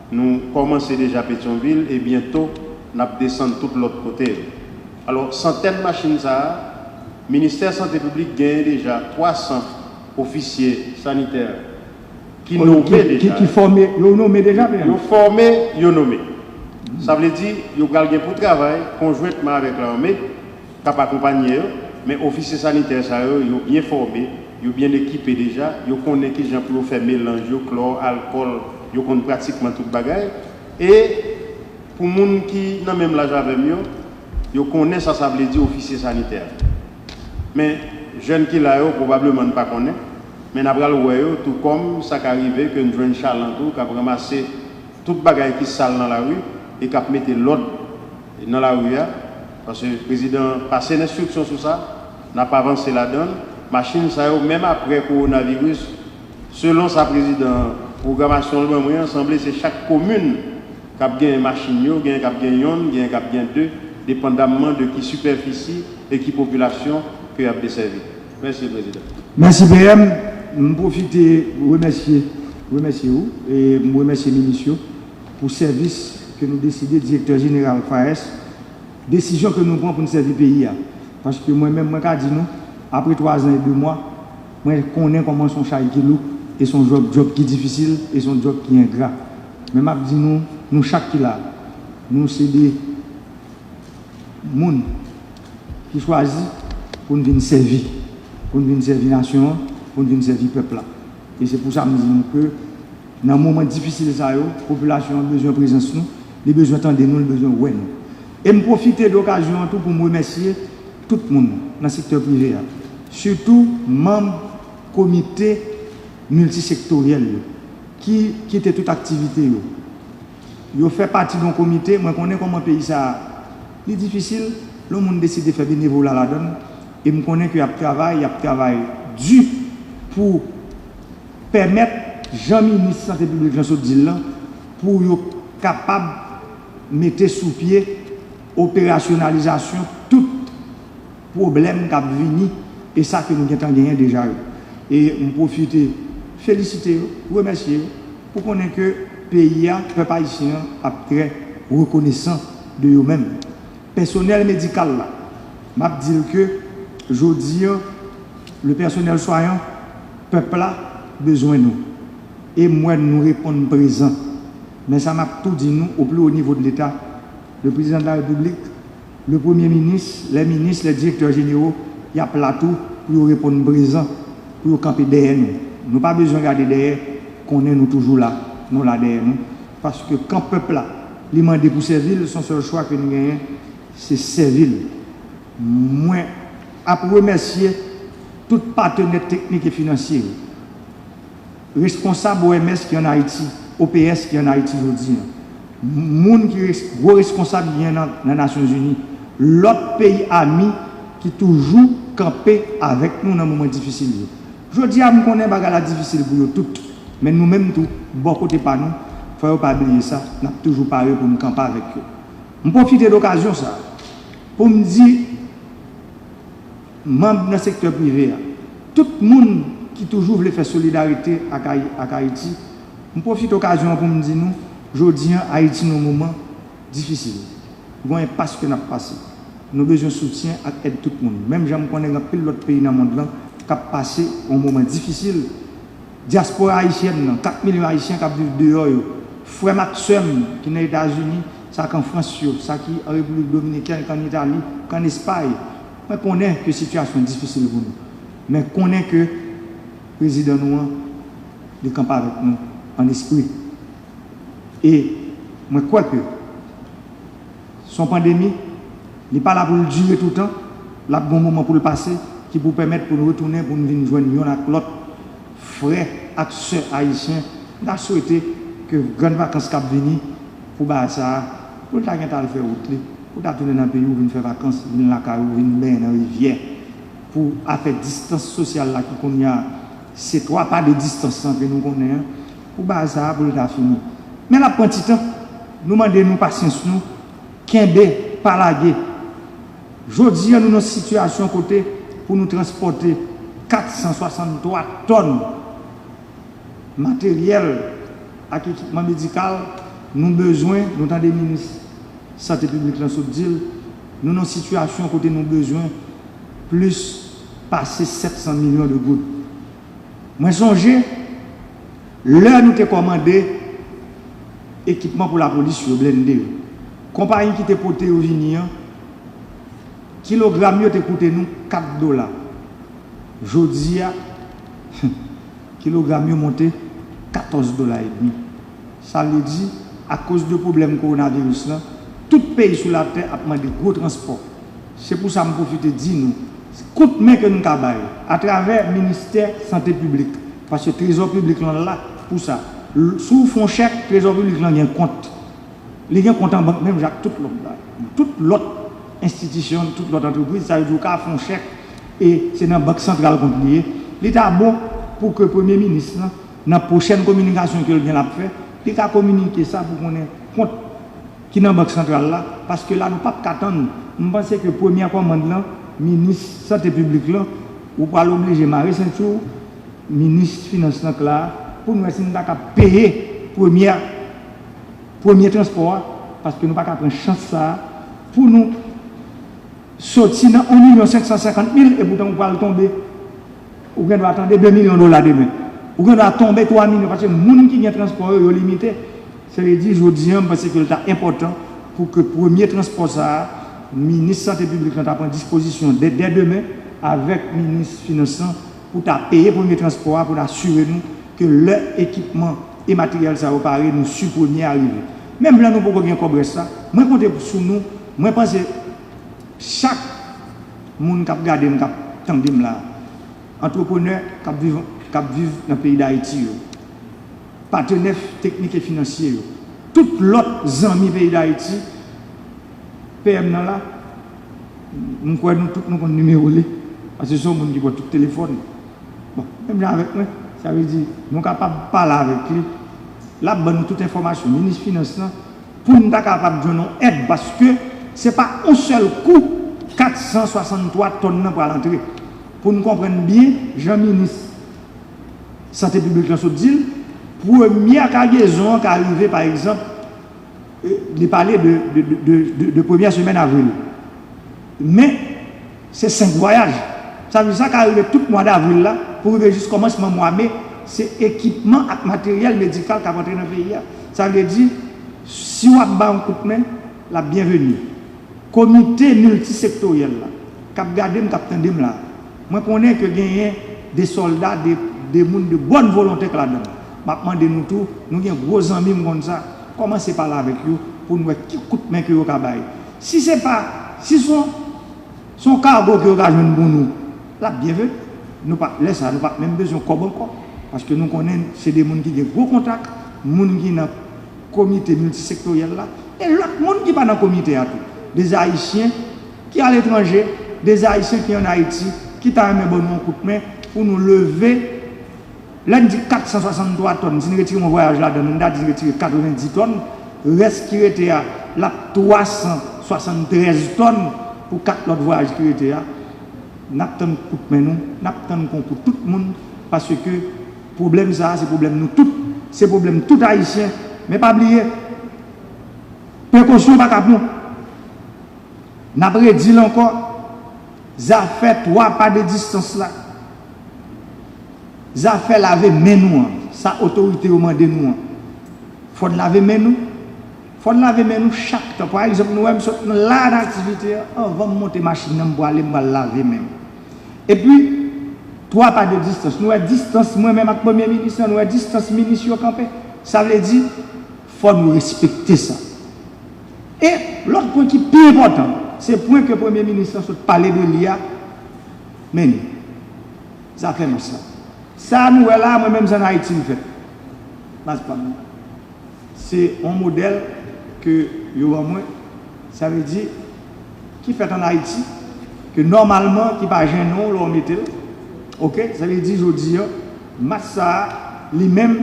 nou kòmanse deja Petyonvil e byento n ap desann tout lòt kote yo. Alò, santèn machin sa a, Ministè Sante Piblik genyen deja twa san ofisye sanitè ki nome deja. Ki fòme, yo nome deja, PM? Yo fòme, yo nome. Sa vle di, yo pral gen pou travay konjwentman avèk lame k ap akonpanye yo, men ofisye sanitè sa yo, yo byen fòme, yo byen ekipe deja, yo konnen kijan pou yo fè melanj yo, klò, alkòl, yo konn pratikman tout bagay. E pou moun ki nan menm laj avè m yo, yo konnen sa sa vle di ofisye sanitè. Men jèn ki la yo, pwobableman n pa konnen, men n a pral wè yo, tou kòm sa ka rive ke n jwenn chalan tou k ap ranmase tout bagay ki sal nan lari e k ap mete lòd nan lari a, paske prezidan an pase n enstriksyon sou sa, n ap avanse ladan l. Machin sa yo, menm apre kowonaviris, selon sa prezidan an, pwogramasyon l ban mwen an, sanble se chak komin k ap gen machin yo, genyen k ap gen yonn, genyen k ap gen de, depandamman de ki sipèfisi e ki popilasyon ke y ap desèvi. Mèsi, prezidan. Mèsi, PM. M pwofite remèsye, remèsye ou, e m remèsye minis yo pou sèvis ke nou deside, direktè jeneral FAES, desizyon ke nou pran pou n sèvi peyi a. Paske mwen menm, mwen ka di nou, apre twa zan e de mwa, mwen konnen kòman se yon chay ki lou, e se yon djòb, djòb ki difisil, e se yon djòb ki engra. Men m ap di nou, nou chak ki la, nou se de moun ki chwazi pou n vin sèvi, pou n vin sèvi nasyon an, pou n vin sèvi pèp la. E se pou sa m di nou ke nan moman difisil sa yo, popilasyon an bezwen prezans nou, li bezwen tande nou, li bezwen wè nou. E m pwofite de okazyon an tou pou m remèsye tout moun nan sektè prive a, sitou manm komite miltisektoryèl yo ki kite tout aktivite yo. Yo fè pati de yon komite, mwen konnen kòman peyi sa a, li difisil, lè yon moun deside fè benevola ladan l, e m konnen ke y ap travay, y ap travay di pou pèmèt, jan minis sante piblik lan sot di l lan, pou yo kapab mete sou pye operasyonalizasyon tout pwoblèm k ap vini e sa ke nou gentan genyen deja yo. E m pwofite felisite yo, remèsye yo, pou konnen ke peyi a, pèp ayisyen an ap trè rekonesan de yo menm. Pèsonèl medikal la, m ap di l ke Jodi a, le personnel soignant, pèp la bezwen nou. E m wè nou reponn prezan. Men sa m ap tou di nou, o pli wo nivo de Leta, le Président de la République, le Premye Minis, lè minis, lè direktè jenero, y ap la tou pou yo reponn prezan, pou yo kanpe dèyè nou. Nou pa bezwen gade dèyè, konnen nou toujou la, nou la dèyè nou. Paske kan pèp la, li mande pou sèvi l, se yon sèl chwa ke nou genyen, se sèvi l. Mwen ap remèsye tout patenè teknik e finansye yo, responsab O M S ki ann Ayiti, O P S ki ann Ayiti jodi a, moun ki res- gwo responsab ki gen nan, nan Nasyonzini, lòt peyi ami ki toujou kanpe avèk nou nan moman difisil yo. Jodi a, m konnen bagay la difisil pou yo tout, men nou menm tou, bò kote pa nou, fò yo pa bliye sa, n ap toujou pare pou n kanpe avèk yo. M pwofite de okazyon sa a pou m di manm nan sektè prive a, tout moun ki toujou vle fè solidarite ak Ayi- ak Ayiti, m pwofite okazyon an pou m di nou, jodi a, Ayiti nan yon moman difisil. Gen yon enpas ke n ap pase. Nou bezwen soutyen ak èd tout moun. Menm jan m konnen gen anpil lòt peyi nan mond lan k ap pase yon moman difisil, dyaspora ayisyèn nan, kat milyon ayisyen k ap viv deyò yo, frè m ak sè m ki nan Etazini, sa k an Frans yo, sa ki an Repiblik Dominikèn, k an Itali, k an Espay, mwen konnen ke sitiyasyon an difisil pou nou. Men konnen ke prezidan nou an, li kanpe avèk nou an espri. E mwen kwè ke se yon pandemi, li pa la pou l dire toutan, l ap gen yon moman pou l pase, ki pou pèmèt pou n retounen, pou n vin jwenn youn ak lòt, frè ak sè ayisyen. M ta swete ke grann vakans k ap vini, pou bagay sa a, pou l ta gentan al fè wout li, pou l ta tounen nan peyi w, vin fè vakans, vin lakay ou, vin benyen nan rivyè, pou afè distans sosyal la ki kounye a se twa pa de distans lan ke nou konnen an, pou bagay sa a pou l ta fini. Men l ap pran ti tan, nou mande nou pasyans nou, kenbe, pa lage. Jodi a, nou nan sitiyasyon kote pou nou transpòte kat san swasanntwa tòn materyèl ak ekipman medikal nou bezwen, nou tande minis sante piblik lan sot di l, nou nan sitiyasyon kote nou bezwen plis pase sèt san milyon de goud. Mwen sonje lè nou te kòmande ekipman pou lapolis yo, blende yo, konpayi ki te pote yo vini an, kilogram yo te koute nou kat dola. Jodi a, kilogram yo monte katòz dola edmi. Sa vle di, akoz de pwoblèm kowonaviris lan, tout peyi sou latè ap mande gwo transpò. Se pou sa m pwofite di nou, kout men ke n ka bay atravè ministè sante piblik, paske trezò piblik lan la pou sa. L- Si w fè yon chèk, trezò piblik lan gen kont. Li gen kont an bank menm jan ak tout lòt la. Tout lòt enstitisyon, tout lòt antrepriz, sa vle di w ka fè yon chèk e se nan bank santral kont li ye. Li ta bon pou ke premye minis lan, nan pwochèn kominikasyon ke l gen l ap fè, li ka kominike sa pou konnen kont ki nan bank santral la, paske la nou p ap ka tann. M panse ke premyè kòmand lan, minis sante piblik lan, ou pral oblije mare senti w, minis finans lan k la a, pou n wè si n ta ka peye premyè, premye transpò a, paske nou pa ka pran chans sa a, pou nou soti nan yon milyon senk san senkant mil, epoutan ou pral tonbe, ou gen dwa tande de milyon dola demen. Ou gen dwa tonbe twa milyon, paske moun ki gen transpò yo, yo limite. Se vle di, jodi a, m panse ke l ta enpòtan pou ke premye transpò sa a, minis sante piblik lan ta pran dispozisyon dè, dè demen avèk minis finans lan pou ta peye premye transpò a, pou n asire nou ke lè ekipman e materyèl sa yo pare, nou si premye a rive. Menm lè nou poko gen kòb rès la, mwen konte sou nou, mwen panse chak moun k ap gade m, k ap tande m la, antreprenè k ap viv, k ap viv nan peyi Dayiti yo, patenè teknik e finansye yo, tout lòt zanmi peyi Dayiti, P M nan la, m kwè nou tout nou konn nimewo li, paske se yon moun ki pran tout telefòn. Bon, menm jan avèk mwen, sa vle di, nou kapab pale avèk li, l ap ban nou tout enfòmasyon, minis finans lan, pou n ta kapab jwenn yon èd, paske se pa yon sèl kou kat san swasanntwa tòn nan pral antre. Pou n konprann byen, jan minis sante piblik lan sot di l, premyè kagezon an ka rive, pa egzanp, eh, li pale de, de, de, de, de premyè semèn avril. Men, se senk vwayaj. Sa vle di sa ka rive tout mwa davril la, pou rive jis kòmansman mwa me, se ekipman ak materyèl medikal k ap antre nan peyi a. Sa vle di, si w ap bay yon kout men, l ap byenveni. Komite miltisektoryèl la, k ap gade m, k ap tande m la, mwen konnen ke genyen de sòlda, de, de moun de bòn volonte k ladan l. M ap mande nou tou, nou gen gwo zanmi, m konn sa, kòmanse pale avèk yo pou n wè ki kout men ke yo ka bay. Si se pa, si se yon, se yon kago ke yo ka jwenn pou nou, l ap byenveni. Nou pa, lè sa, nou p ap menm bezwen kòb ankò. Paske nou konnen se de moun ki gen gwo kontak, moun ki nan komite miltisektoryèl la, e lòt moun ki pa nan komite a tou. De Ayisyen ki aletranje, de Ayisyen ki ann Ayiti, ki ta renmen ban nou yon kout men pou nou leve. Lè n di kat san swasanntwa tòn, si n retire yon vwayaj ladan l, n ta di n retire katrevendi tòn, rès ki rete a, l ap twa san swasanntrèz tòn pou kat lòt vwayaj ki rete a. N ap tann kout men nou, n ap tann konkou tout moun, paske pwoblèm sa a, se pwoblèm nou tout, se pwoblèm tout Ayisyen. Men pa bliye, prekosyon pa kapon. N ap redi l ankò, zafè twa pa de distans la, zafè lave men nou an, sa otorite yo mande nou an, fò n lave men nou, fò n lave men nou chak tan. Pa egzanp, nou wè m sot la nan aktivite an, anvan m monte machin nan, m pwale, m pral lave men m. Epi, twa pa de distans, nou wè distans mwen menm ak premye minis lan, nou wè distans minis yo kanpe. Sa vle di, fò nou respekte sa. E lòt pwen ki pi enpòtan, se pwen ke premye minis lan sot pale de li a, men li, zafè mas la. Sa nou wè la, mwen menm, se ann Ayiti li fèt. Mas pa m nan. Se yon modèl ke yo ban mwen, sa vle di, ki fèt ann Ayiti, ke nòmalman, ki pa jennen w lè w mete l. Oke? Sa vle di, jodi a, mas sa a, li menm,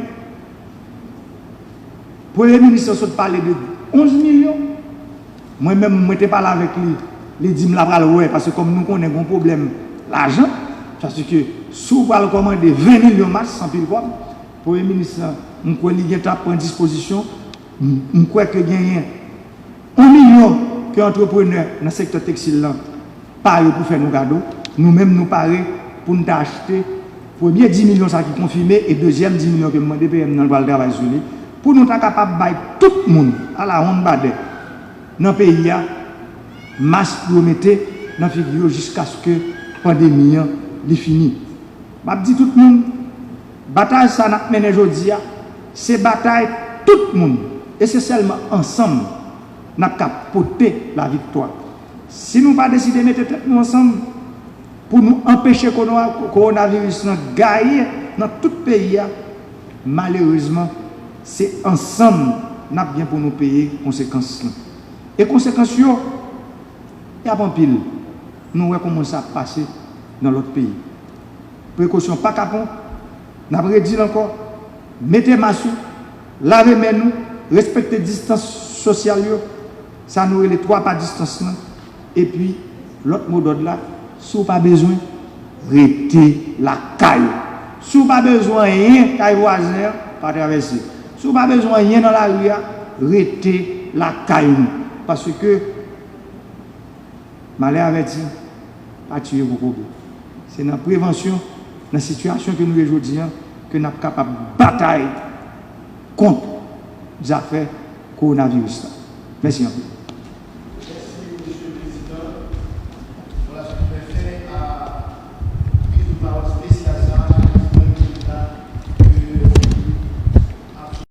premye minis lan sot pale de onz milyon. Mwen menm, mwen te pale avèk li, li di m l a pral wè, paske kòm nou konnen gen yon pwoblèm lajan, paske si w pral kòmande ven milyon mas, se anpil kòb, premye minis lan, m kwè li gentan ap pran dispozisyon, m, m kwè ke genyen yon milyon ke antreprenè nan sektè tekstil lan pare pou fè nou kado, nou menm nou pare pou n ta achte premye dis milyon sa ki konfime e dezyèm dis milyon ke m mande P M nan l pral travay sou li, pou nou ta kapab bay tout moun, alawonnbadè, nan peyi a, mas pou yo mete nan figi yo jiskaske pandemi an li fini. M ap di tout moun, batay sa n ap mennen jodi a, se batay tout moun, e se sèlman ansanm n ap ka pote laviktwa. Si nou pa deside mete tèt nou ansanm pou nou anpeche kono-, kowonaviris lan gaye nan tout peyi a, malerezman, se ansanm n ap gen pou nou peye konsekans lan. E konsekans yo, y ap anpil. Nou wè kòman sa ap pase nan lòt peyi. Prekosyon pa kapon, n ap redi l ankò, mete mas yo, lave men nou, respekte distans sosyal yo, sa nou rele twa pa distans lan, epi lòt modòd la, si w pa bezwen, rete lakay ou. Si w pa bezwen anyen kay vwazen an, pa travèse. Si w pa bezwen anyen nan lari a, rete lakay nou. Paske malè avèti pa tiye kokobe. Se nan prevansyon, nan sitiyasyon ke nou ye jodi a, ke n ap kapab batay kont zafè kowonaviris la. Mèsi anpil.